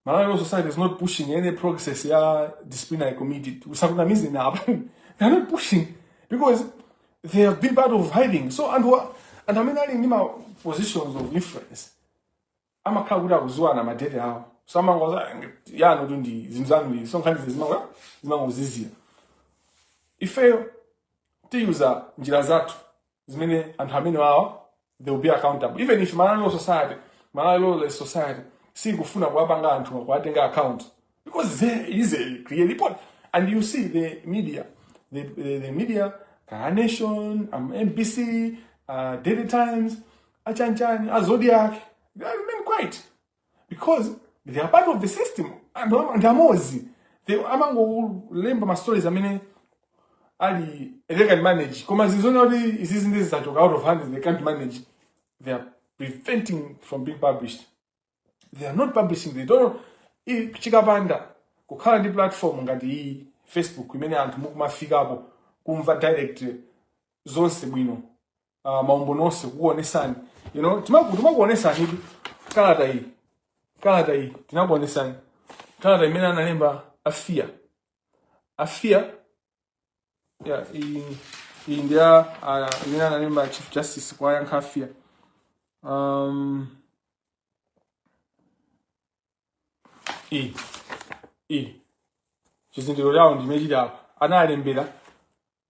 Speaker 1: Malawi Law Society is not pushing any process ya disciplinary committee. Usakunamize na apa, they are not pushing because they have been part of hiding. So anthu amene ali ndi ma positions of influence amakhala kuti akuziwana madete awo, so amangoza yanu kuti ndi zinthu zanu ndi so nkhani zimangozizira. Ifeyo tiyuza njira zathu zimene anthu amene wawa, they will be accountable, even if Malawi Law Society sikufuna kuwapanga anthu kuwatenga account, because there is a clear report. And you see the media, the media, Ka Nation, MBC, Daily Times, achanchani, a Zodiak, they remain quiet because they are part of the system. Anthu ndi amozi. They amangolemba ma stories amene ali they can manage, koma zizona kuti izizi ndi zachoka out of hand, they can't manage. They are preventing from being published. They are not publishing. They don't. Chikapanda kukhala ndi platform ngati iyi, Facebook, imene anthu mukumafikapo kumva direct zonse bwino, maumboni onse kukuonesani, timakuonesani tu kalata iyi. Kalata iyi tinakuonesani, kalata imene analemba afia afia yeah, iyi ndi ya imene analemba Chief Justice kwa yankha afia. Iyi chizindikiro chawo ndimene chili apa. Analembera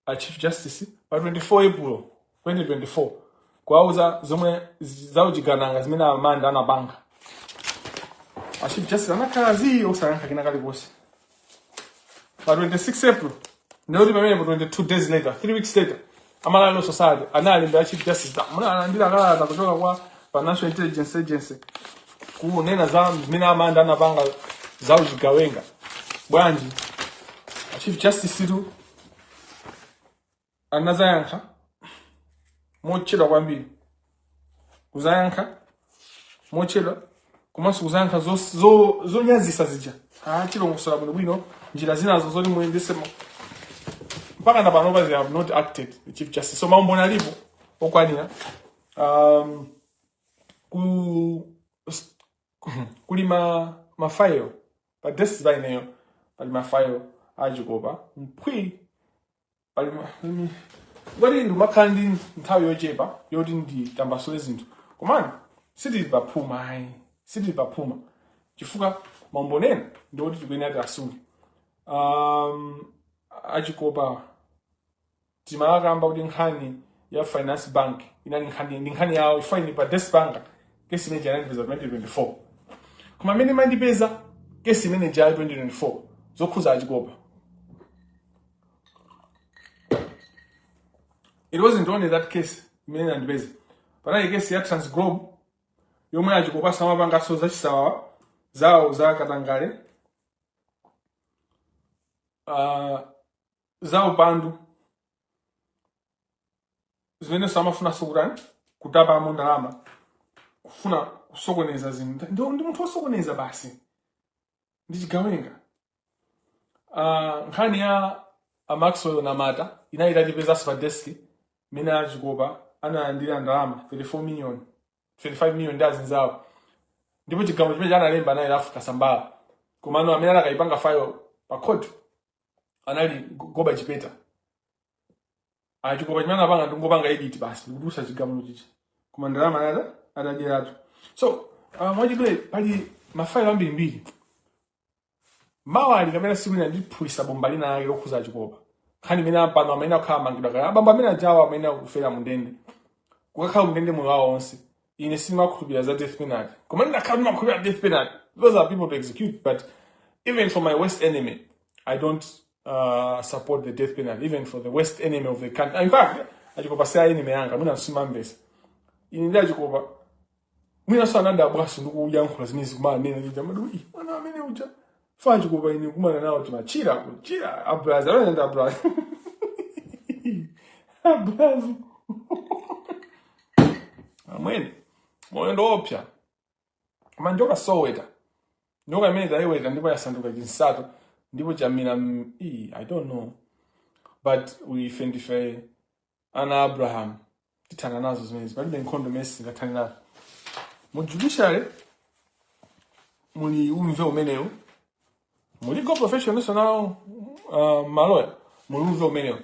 Speaker 1: a Chief Justice pa 24 April 2024 kuwauza zomwe zauchigananga zimene Amanda anapanga. A Chief Justice anakhala zii, osayankha kena kalikonse. Pa 26 April, ndikuti pamenepo 22 days later, 3 weeks later, Amalawi Law Society analembera Chief Justice, munalandira kalata kuchoka kwa Financial Intelligence Agency kunena za zimene Amanda anapanga zauchigawenga, bwanji? A Chief Justice tu anazayankha mochedwa kwambiri, kuzayankha mochedwa komanso kuzayankha zonyazisa zija. Chilongosola bwinobwino njira zinazo zoti muyendese. Mpaka na panopa they have not acted, the Chief Justice. So maumboni alipo okwanira. Kuli mafailo pa desk pa ineyo, pali mafailo achikopa mphwi, pali ngati ndimakhala ndi nthawi yochepa yoti nditambasule zinthu, komano sitili paphuma ayi, sitili paphuma, chifukwa maumboni ena ndiwoti tikuyenera tiasunge. Achikopa timakamba kuti nkhani ya Finance Bank inali nkhani, ndi nkhani yawo ifaini pa desk panga. Kesi imene anandipeza 2024, koma amene mandipeza kesi imene jayo 2024 zokhuza achikopa, it wasn't only that case imene nandipeza. Panali kesi ya Transglobe yomwe achikopa samapangaso zachisawawa zawo za katangale. za upandu zimenenso amafunanso kutani, kutapamo ndalama, kufuna kusokoneza zinthu. Ndi munthu wosokoneza basi, ndi chigawenga. Nkhani ya a Maxwell Namata inali itatipezanso pa desk, imene achikopa analandira ndalama 34 million, 35 million ndi azinzawo, ndipo chigamulo chimene analemba anali Ralph Kasambara, komano amene anakayipanga file pa court anali Goba Chipeta. Achikopa chimene anapanga ndingopanga edit basi, ndikutulutsa chigamulo chichi, koma ndalama anata atadyeratu. So mwachidule, pali mafailo ambirimbiri. Mawali kapena siku lina ndiphulisa bomba lina lake lokhuza achikopa, nkhani imene pano amene akukhala amangidwa kale, abambo amene ajawa amene akufera mundende, kukakhala mundende moyo wawo onse. Ine sindimakhulupirira za death penalty, koma ndinakhala ndimakhulupirira death penalty. Those are people to execute, but even for my worst enemy, I don't support the death penalty, even for the worst enemy of the country. In fact, achikopa si enemy yanga. Mwina simamvesa ine ndi achikopa, mwina anadabwaso ndikuyankhula zimene zikumana nena ndija madu "Ih, mwana amene uja fa achikopa." Ine kumana nawo timachira kuchira abrazi, alonenda abrazi, abrazi amwene, moyo ndiopsa. Koma njoka soweta, njoka imene tayiweta ndipo yasanduka chinsato ndipo chamira I don't know, but ife ndife ana Abraham, tithana nazo zimenezi. Palibe nkhondo imene sitingathane nazo. Mu judiciary muli umve umenewu, mu legal profession nawo maloya muli umve umenewu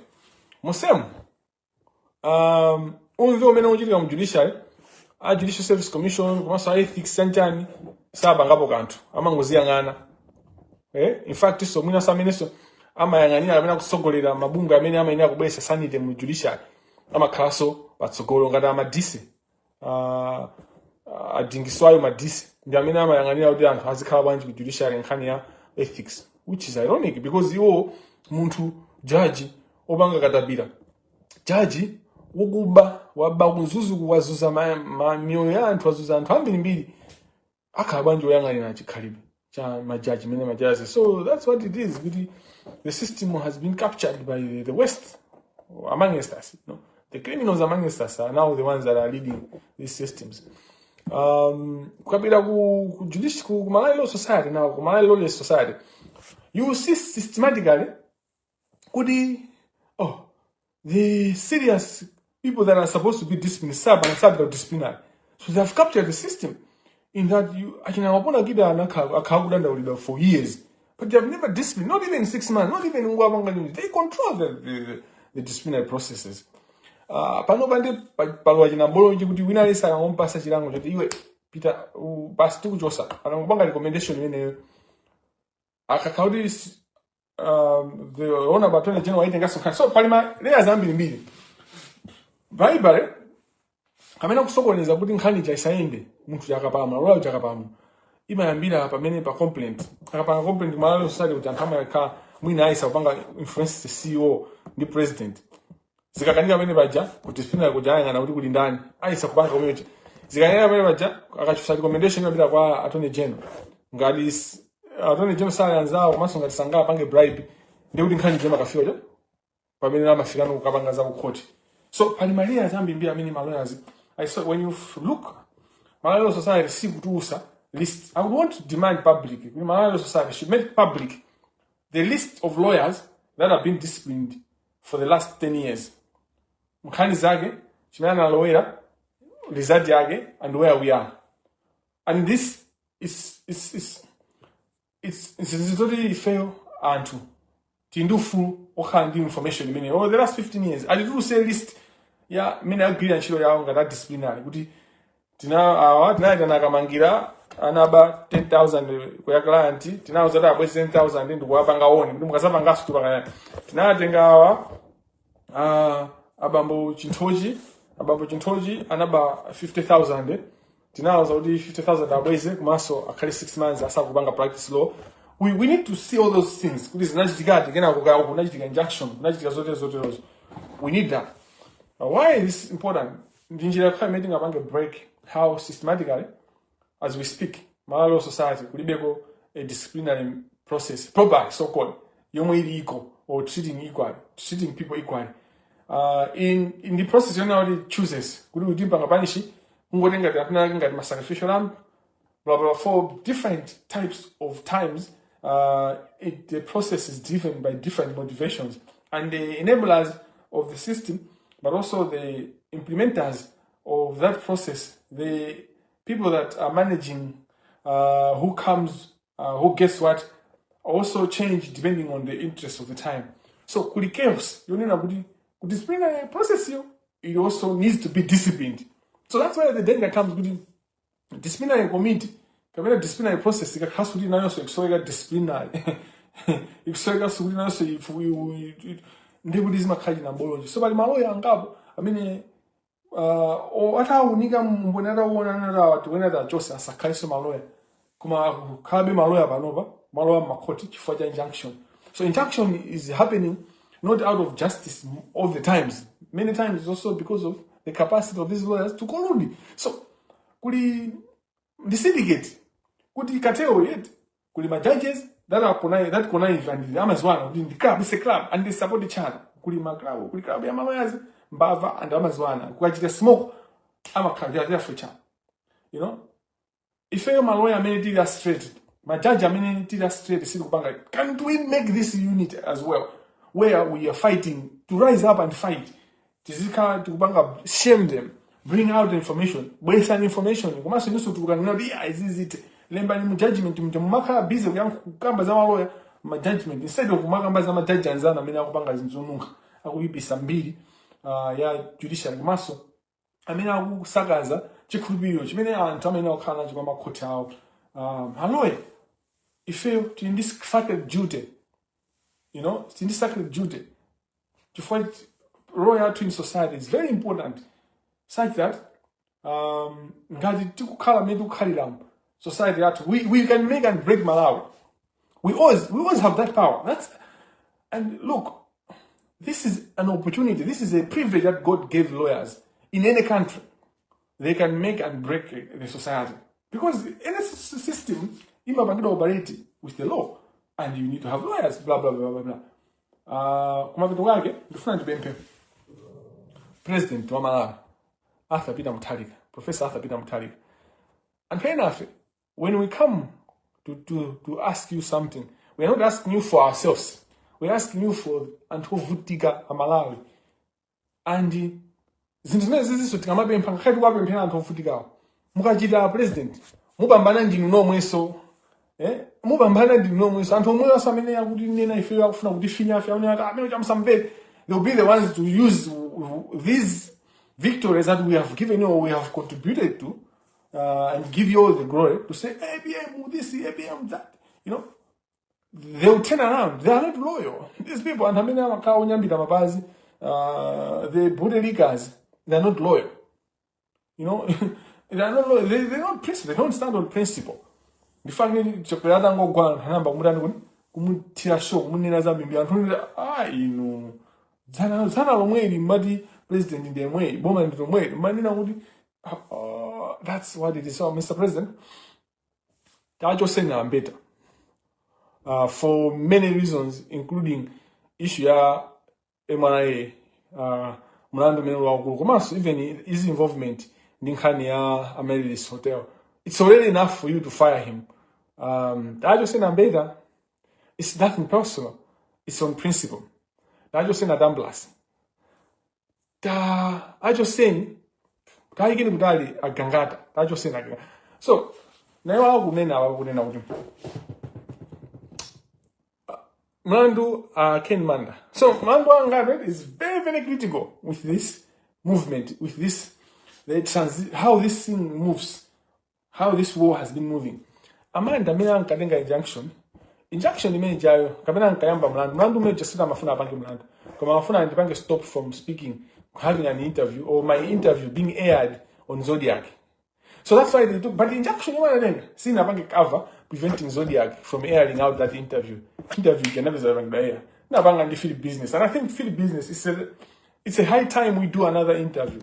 Speaker 1: musemu, umve umene uchitika mu judiciary. A Judicial Service Commission komanso a ethics chanchani sapangapo kanthu, amangoziyang'ana. In fact, so mwina amenenso amayang'anira kapena kutsogolera mabungwe amene amayenera kubweretsa sanity mu judiciary amakhalanso patsogolo, ngati amadise, adingiswayo madise ndi amene amayang'anira kuti anthu azikhala bwanji ku judiciary, nkhani ya ethics, which is ironic because iwo munthu jaji opanga katapira, jaji wokuba, waba kuzuzuku, wazuza miyoyo ya anthu, wazuza anthu ambirimbiri, akhala bwanji woyang'anira chikhalidwe cha majaji mene majaji? So that's what it is, kuti the system has been captured by the West amongst us. The criminals amongst us are now the ones that are leading these systems. Kukapita ku judicial, ku Malawi Law Society now, ku Malawi Lawless Society, you will see systematically kuti, oh, the serious people that are supposed to be disciplined sub and sub disciplinary. So they have captured the system in that you achina wapona kida anakhala kudandaulidwa for years, but they have never disciplined, not even 6 months, not even ngwabanga. They control the disciplinary processes. Pano pande palowa chinambolo kuti wina aliyense akangompasa chilango choti iwe pita basi, tikuchosa, akangopanga recommendation imeneyo, akakhala kuti the Honorable Attorney General aitenganso nkhani. So pali ma layers ambirimbiri, bribery kamene kusokoneza kuti nkhani isayende. Munthu chakapamwa lola chakapamwa imayambira pamene pa complaint, akapanga complaint Malawi Society kuti anthu amakhala mwina ayisa kupanga influence the CEO ndi president. Zikakanika pamene paja, ku disciplinary kuja ayang'ana kuti kuli ndani ayisa kupanga kumenecha. Zikanika pamene paja, akachusa recommendation imapita kwa Attorney General. Ngati Attorney General sali anzawo, komanso ngati sangapange bribe, ndi kuti nkhani jema kafika cha pamene amafikano kukapanga za ku court. So pali ma layers ambirimbiri amene ma lawyers I saw. When you look, Malawi Law Society sikutulusa list. I would want to demand public kuti Malawi Law Society should make public the list of lawyers that have been disciplined for the last 10 years, nkhani zake, chimene analowera, result yake, and where we are. And this is it's zoti ifeyo anthu tili ndi ufulu okhala ndi information imene over the last 15 years atituluse list ya imene agwirira ntchito yawo ngati a disciplinary, kuti tina awa tinayitana akamangira anaba 10,000 kuya client, tinawuza kuti abweze 10,000 ndikuwapanga oni kuti mukasapanganso tupangana. Tinatenga awa, abambo Chinthochi, abambo Chinthochi anaba 50,000, tinawuza kuti 50,000 abweze komanso akhale 6 months asakupanga practice law. We need to see all those things kuti zinachitikadi, kenako kaya kunachitika injunction, kunachitika zotere zoterozo. We need that. Now, why is this important? Ndi njira yokha imene tingapange break how systematically, as we speak, Malawi Law Society kulibeko a disciplinary process proper, so called, yomwe iliko or treating people equally. In the process yona kuti chooses kuti utimpanga punish, kungotenga ngati ngati ma sacrificial lamb, blah blah. For different types of times, the process is driven by different motivations, and the enablers of the system, but also the implementers of that process, the people that are managing who comes, who gets what, also change depending on the interest of the time. So kuli chaos yonena kuti ku disciplinary process yo, it also needs to be disciplined. So that's where the danger comes, kuti disciplinary committee kapena disciplinary process ikakhaso kuti nayonso ikusoweka disciplinary, ikusoweka kuti nayonso ndikuti zimakhala chinambolonje. So pali maloya angapo amene atawunika mboni, atawuona natawa tiwena tachose asakhalenso maloya, koma kukhalabe maloya panopa, maloya mmakhoti, chifukwa cha injunction. So injunction is happening not out of justice all the times. Many times it's also because of the capacity of these lawyers to collude. So kuli ndi syndicate kuti cartel yet kuli ma judges that are connive, that connive and amaziwana kuti ndi club, it's a club and they support each other. Kuli ma club, kuli club ya malawyers mbava and amaziwana kukachita smoke amakhala they are there for each other. Ifeyo maloya amene tili straight, majaji amene tili straight, sili kupanga, can't we make this unit as well where we are fighting to rise up and fight? Tizikhala tikupanga shame them, bring out the information, bwesani information, komanso inunso tikukanena kuti iya izizite lembani mu judgment mja. Mumakhala busy kukamba za maloya ma judgment instead of kumakamba za majaji anzanu amene akupanga zinthu zonunkha, akuyipisa mbiri ya judiciary, komanso amene akusakaza chikhulupiriro chimene anthu amene akukhala nacho pa makhoti awo. Aloya ifeyo tili ndi sacred duty, tili ndi sacred duty chifukwa role yathu in society is very important, such that ngati tikukhala mmene tikukhaliramo society yathu, we can make and break Malawi. We always have that power. That's and look, this is an opportunity, this is a privilege that God gave lawyers in any country. They can make and break the society because any system imapangidwa operate with the law and you need to have lawyers, blah blah blah blah blah. Kumapeto kwake ndifuna ndipemphe President wa Malawi, Arthur Peter Mutharika, Professor Arthur Peter Mutharika. Anthu enafe, when we come to ask you something, we are not asking you for ourselves, we are asking you for anthu ovutika a Malawi. And zinthu zimene zizinso tikamapempha, ngakhale tikuwapemphera anthu ovutikawo, mukachita President mupambana ndinu nomwenso, eh? Mupambana ndinu nomwenso. Anthu omwewanso amene akuti nena ifeyo akufuna kutifinya afe amene ati amene chamusamvere, they will be the ones to use these victories that we have given you or we have contributed to and give you all the glory to say APM this, APM that. They will turn around. They are not loyal, these people. Anthu amene amakhala onyambita mapazi, the booty lickers, they are not loyal. They are not loyal. They don't principle, they don't stand on principle. Ndifake Chakwera atangogwa, anthu anayamba kumutani kuti kumuthira show, kumunena za mimbi. Anthu onena, ah, inu dzana dzana lomweli mmati president ndi yemweyi, boma ndi lomweli, mmanena kuti that's what it is. So Mr President, tachoseni Ambeta for many reasons, including issue ya MRA, mlandu umene wakulu, komanso even his involvement ndi nkhani ya Amaryllis Hotel. It's already enough for you to fire him. Tachoseni Ambeta. It's nothing personal, it's on principle. Tachoseni Tambulasi, ta achoseni, tayikeni kutali Agangata, tachoseni Agangata. So naye wakunena wakunena kuti mlandu Ken Manda. So mlandu wa Ngata is very very critical with this movement, with this the transi how this thing moves, how this war has been moving. Amanda amene ankatenga injunction imene jayo kapena ankayamba mlandu umene jasita amafuna apange mlandu, koma amafuna andipange stop from speaking, having an interview or my interview being aired on Zodiak. So that's why they took, but the injunction yomwe anatenga sinapange cover preventing Zodiak from airing out that interview. Interview can never zapangidwa air. Napanga ndi Philip Business. And I think Philip Business, it's a high time we do another interview.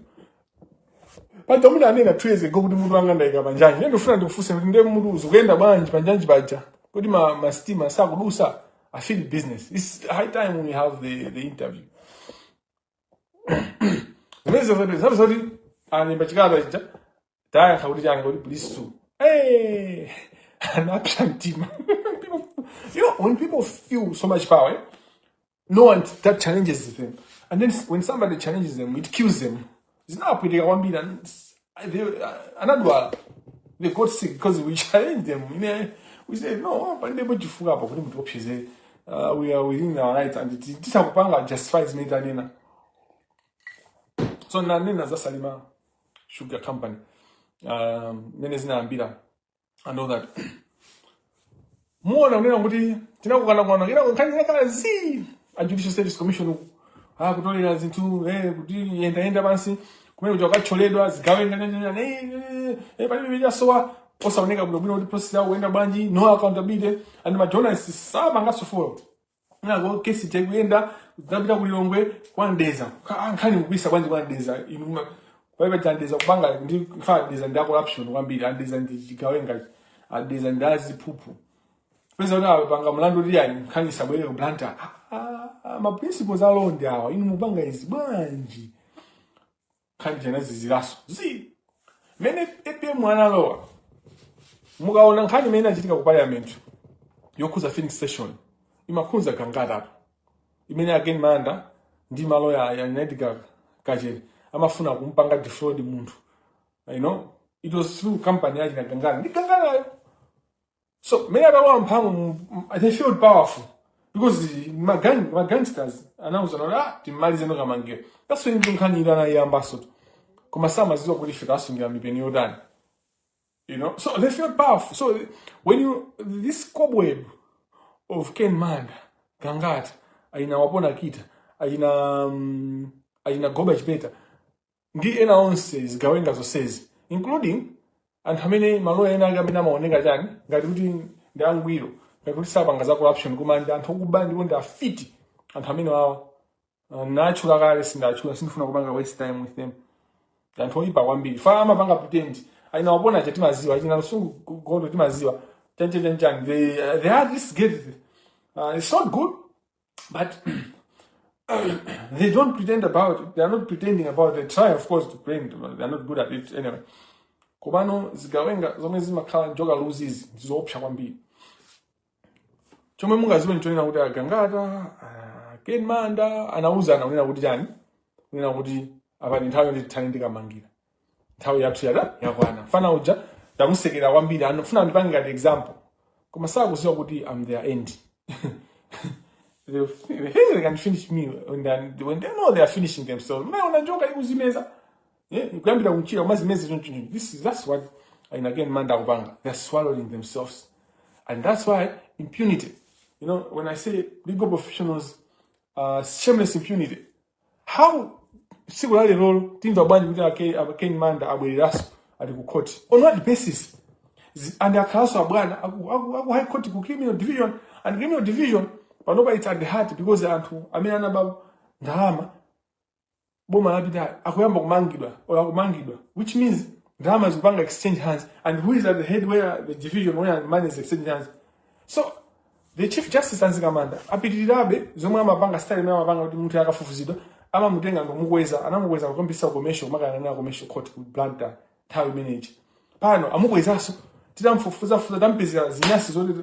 Speaker 1: Paja muda anena 2 years ago kuti mutu wanga ndayika panjanji. Ndiye ndifuna ndikufunse kuti ndiye mutu uzikuyenda bwanji panjanji paja? Kuti ma sitima sakudusa. I feel business. It's high time we have the interview. Zimene zoti zoti alemba chikalata chija, tayankha kuti chani, kuti please sue. Hey, anapsa mtima. People, when people feel so much power, eh? No one that challenges them. And then when somebody challenges them, it kills them. Zinapwitika kwambiri and anadwala. They got sick because we challenged them. We said, "No, palibepo chifukwa apo kuti mutiopseze. We are within our rights and tisakupanga justify zimene tanena." So nanena za Salima Sugar Company, mene zinayambira and all that. Muona kunena kuti tinakukana kina nkhani zinakhala zi a Judicial Service Commission uku, ah, kutolera zinthu, kuti yenda yenda pansi kumene kuja kukacholedwa zigawenga nyanjanja, palibe chasowa, osaoneka bwinobwino kuti process yawo kuyenda bwanji, no accountability, and ma journalists samangaso follow nako kesi chekuyenda zapita kulilongwe kwandeza. Nkhani mukuyisa bwanji kwandeza inu? Palibe chandeza kupanga ndi nkhala deza ndi corruption kwambiri. Andeza ndi chigawenga, andeza ndi aziphuphu. Peza kuti apanga mlandu kuti yani nkhani isabwere ku Blantyre. Ah, ah, ma principles alo ndi awa, inu mupanga izi bwanji? Nkhani chanazizilaso zi mene APM analowa. Mukaona nkhani imene inachitika ku parliament yokhuza filling station, imakhudza Gangata imene again Manda ndi maloya ya United Kachere amafuna kumpanga defraud munthu. It was through company yachi na Gangata ndi Gangatayo. So mene atalowa mphamvu, they felt powerful because ma gangsters anauza kuti, "Ah, timmalize nokamangira." That's when nkhani ila anayiyambaso, koma samaziwa kuti ife tasungira mipeni yotani. So they feel powerful. So when you this cobweb of Ken Manda, Gangata, aina Wapona Kita, aina Goba Chipeta ndi ena onse, zigawenga zonsezi, including anthu amene maloya ena ake amene amaoneka chani ngati kuti ndi angwiro, ngati kuti sapanga za corruption, koma ndi anthu okuba ndipo ndi afiti anthu amene wawa. Natchula kale, sindatchula, sindifuna kupanga waste time with them. Ndi anthu oyipa kwambiri fa amapanga pretend. Aina Wapona cha timaziwa, achina Lusungu Gondo timaziwa, chancha chanchani. They had this get, it's not good, but they don't pretend about it. They are not pretending about it. They try, of course, to pretend, but they are not good at it anyway. Komano zigawenga zomwe zimakhala njoka luzizi ndizoopsa kwambiri. Chomwe mungaziwe nchonena kuti agangata, Ken Manda anauza, anaonena kuti chani, kunena kuti apa ndi nthawi yoti tithane ndikamangira, nthawi yathu yada yakwana. Mfana uja ndamusekera kwambiri, anofuna ndipange ngati example, koma sakuziwa kuti I'm their end. They think they can finish me when they know they are finishing themselves. Mnaona njoka ikuzimeza, yeah, kuyambira kumchira kumazimeza choncho. This is That's what and again Manda akupanga. They're swallowing themselves, and that's why impunity, when I say legal professionals, shameless impunity, how tsiku la lero timva bwanji kuti Ken Manda abwereranso ali ku court? On what basis? And akhalanso abwana aku high court ku criminal division, and criminal division panopa it's at the heart because anthu amene anaba ndalama boma lapita akuyamba kumangidwa or akumangidwa, which means ndalama zikupanga exchange hands. And who is at the head where the division where money is exchanging hands? So the Chief Justice a Mzikamanda apitirirabe zomwe amapanga, style imene amapanga kuti munthu akafufuzidwa amamutenga ngomukweza. Anamukweza kukombisa commercial, kumakayang'anira commercial court ku Blantyre nthawi imeneyi. Pano amukwezanso titamfufuzafuza, tampezera zinyasi zoti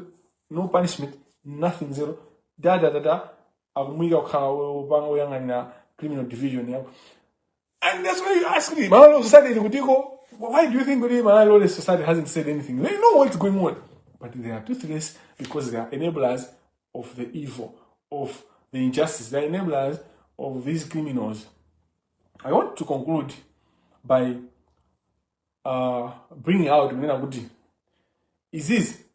Speaker 1: no punishment, nothing, zero, da da da da, akumuyika kukhala wopanga woyang'anira criminal division yako. And that's why you ask me, Malawi Law Society ili kutiko? Why do you think kuti Malawi Law Society hasn't said anything? They know what's going on. But they are toothless because they are enablers of the evil, of the injustice. They are enablers of these criminals. I want to conclude by bringing out kunena kuti izizi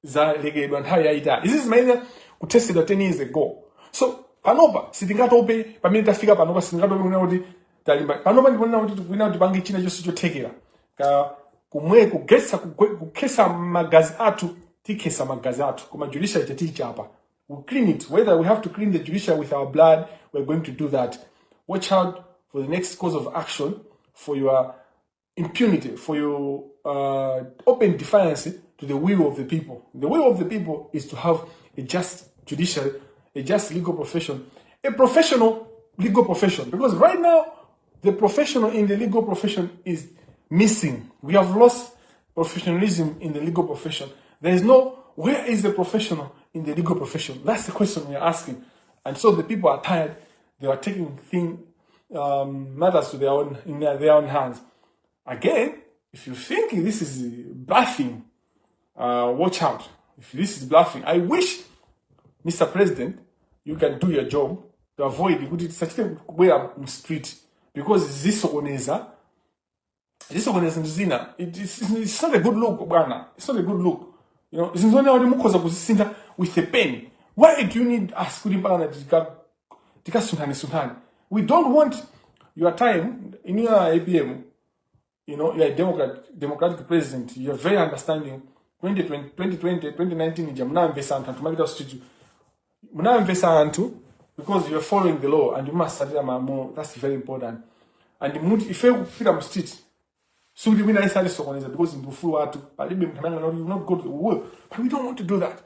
Speaker 1: zalekedwa nthawi yayitali. Izizi zimayenera kutesedwa 10 years ago. So panopa sitingatope. Pamene tafika panopa sitingatope kunena kuti talimba. Panopa ndikunena kuti tikunena kuti pange china chonse chothekera ka kumwe kugesa kukhesa magazi athu, tikhesa magazi athu, koma judiciary tichapa. We clean it. Whether we have to clean the judiciary with our blood, we're going to do that. Watch out for the next course of action for your impunity, for your open defiance to the will of the people. The will of the people is to have a just judiciary, a just legal profession, a professional legal profession. Because right now, the professional in the legal profession is missing. We have lost professionalism in the legal profession. There is no, where is the professional in the legal profession? That's the question we are asking. And so the people are tired. They are taking matters to their own, in their own hands. Again, if you think this is bluffing, watch out. If this is bluffing, I wish, Mr. President, you can do your job to avoid kuti tisachite kubwera mu street, because zisokoneza zinthu zina. It's not a good look, bwana. It's not a good look. Zinthu zonena kuti mukhoza kuzisintha with a pen. Why do you need us kuti mpaka tikasunthane sunthane? We don't want your time in your APM. You're a democratic president. You're very understanding. 2020, 2020, 2019 ija munamvesa anthu, anthu mapita street, munamvesa anthu because you're following the law and you must tsatira malamulo. That's very important. And muti ife kupita mu street, sikuti wina aliyense atisokoneza, because ndi ufulu wathu. Palibe munthu amene anganena, "You not go to the will," but we don't want to do that.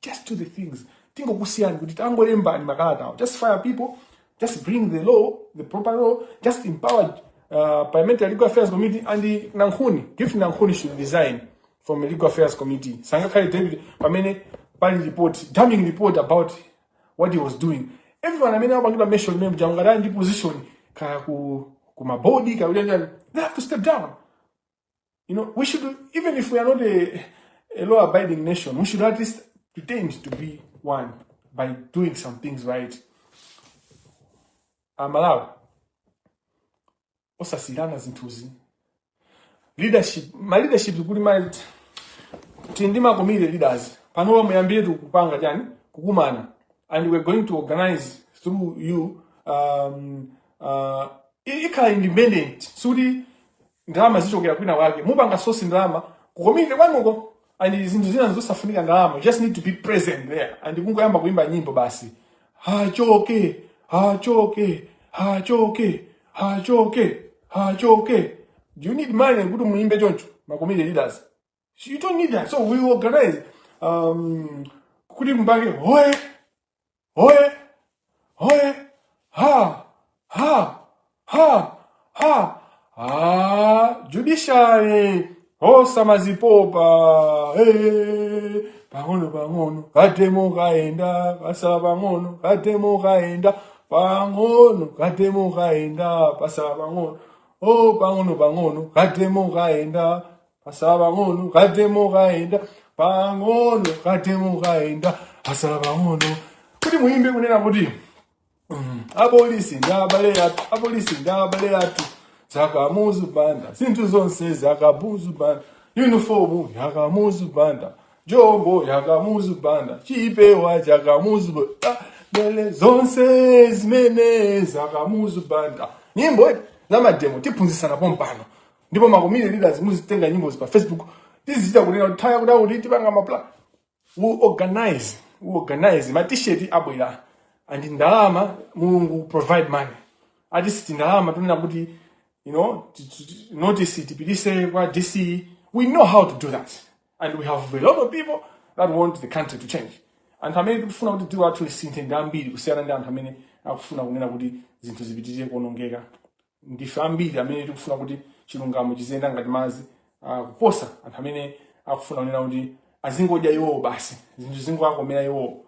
Speaker 1: Just do the things. Tingokusiyani kuti tangolembani makalata awo. Just fire people. Just bring the law, the proper law. Just empower Parliamentary Legal Affairs Committee and the Nankhuni, Gift Nankhuni should resign from the Legal Affairs Committee. Sangakhale deputy pamene pali report, damning report about what he was doing. Everyone amene apangidwa mention mem jangala ndi position kaya ku mabodi, kaya kujanjani, they have to step down. We should, even if we are not a law abiding nation, we should at least pretend to be one by doing some things right. Amalawi, osasiyana zinthuzi. Leadership, ma leadership, kuti ma tili ndi ma community leaders panopa, muyambire tikupanga chani, kukumana, and we're going to organize through you. Ikhala independent, sikuti ndalama zichokera kwina kwake. Mupanga source ndalama ku community kwanuko, and zinthu zina zosafunika ndalama, you just need to be present there and kungoyamba kuimba nyimbo basi: "Hachoke, hachoke, hachoke, hachoke, hachoke." Do you need money kuti muimbe choncho, ma community leaders? You don't need that. So we organize kuti mpange hoye hoye hoye, ha ha ha ha ha, judiciary osamazipopa. Hey, pang'ono pang'ono katemo kaenda, pasala pang'ono katemo kaenda, pang'ono katemo kaenda, pasala pang'ono. Oh, pang'ono pang'ono katemo kaenda, pasala pang'ono katemo kaenda, pang'ono katemo kaenda, pasala pang'ono. Kuti muimbe kunena kuti apolisi ndi abale athu, apolisi ndi abale athu, zakamuzu Banda, zinthu zonse zakamuzu Banda, uniform yakamuzu Banda, jombo yakamuzu Banda, chipewa chakamuzu Banda, bele zonse zimene zakamuzu Banda. Nyimbo za mademo tiphunzitsana pompano, ndipo ma community leaders muzitenga nyimbo pa Facebook, tizichita kunena kuti thaya kuti tipanga maplan. We organize, we organize. Ma T-shirt abwera and ndalama, Mulungu provide money. At least ndalama tunena kuti notice tipitise kwa DC. We know how to do that, and we have a lot of people that want the country to change. Anthu amene tikufuna kuti dziko lathu lisinthe ndi ambiri kusiyana ndi anthu amene akufuna kunena kuti zinthu zipitirire kuonongeka. Ndife ambiri amene tikufuna kuti chilungamo chiziyenda ngati madzi, kuposa anthu amene akufuna kunena kuti azingodya iwowo basi, zinthu zingoakomera iwowo.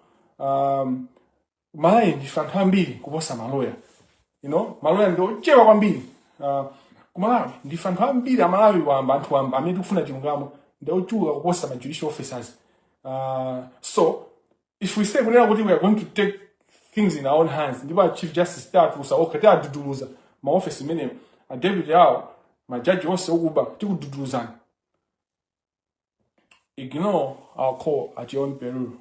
Speaker 1: Malawi ndife anthu ambiri kuposa maloya. Maloya ndi ochepa kwambiri. Kumalawi ndife anthu ambiri, Amalawi wamba, anthu wamba amene tikufuna chilungamo ndi ochuluka kuposa ma judicial officers. So if we say kunena kuti we are going to take things in our own hands, ndipo a Chief Justice tiatulusa okha, tiaduduluza maofesi imeneyo, a deputy awo, majaji onse okuba tikududuluzani. Ignore our call at your own peril.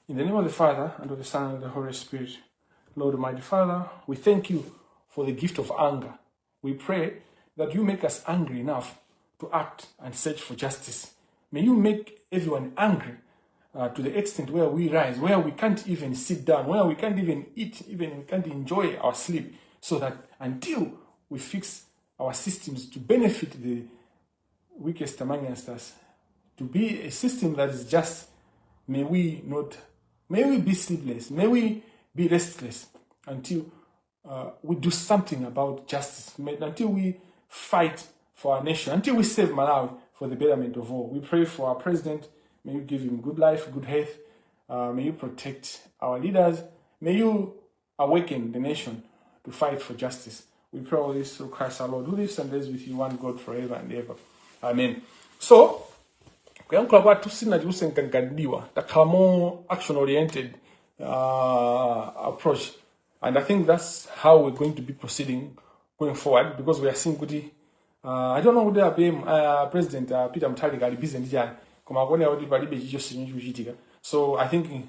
Speaker 1: In the name of the Father, and of the Son, and of the Holy Spirit. Lord Almighty Father, we thank you for the gift of anger. We pray that you make us angry enough to act and search for justice. May you make everyone angry to the extent where we rise, where we can't even sit down, where we can't even eat, even we can't enjoy our sleep, so that until we fix our systems to benefit the weakest amongst us, to be a system that is just, may we not May we be sleepless, may we be restless until we do something about justice, until we fight for our nation, until we save Malawi for the betterment of all. We pray for our president. May you give him good life, good health. May you protect our leaders. May you awaken the nation to fight for justice. We pray all this through Christ our Lord, who lives and lives with you, one God, forever and ever. Amen. So, kuyankhula kwathu sinachuluse mkangadiwa, takhala more action oriented approach, and I think that's how we're going to be proceeding going forward, because we are seeing kuti I don't know kuti APM, President Peter Mutharika ali busy ndi chani, koma akuonera kuti palibe chilichonse chimene chikuchitika. So I think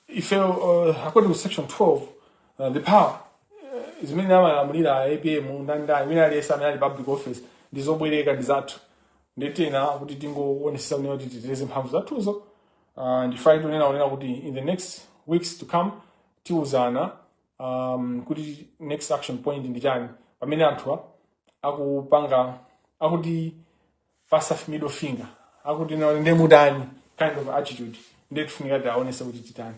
Speaker 1: if according to section 12, the power zimene amalamulira APM ndandani imene aliyesa amene ali public office ndi zobwereka, ndi zathu. Nditena kuti tingowonesesa kunena kuti titeteze mphamvu zathuzo. Ndifai tunena kunena kuti in the next weeks to come tiuzana kuti next action point ndi chani pamene anthuwa akupanga akuti pasa middle finger, akuti ndemutani kind of attitude. Ndiye tifunika tiaonese kuti titani.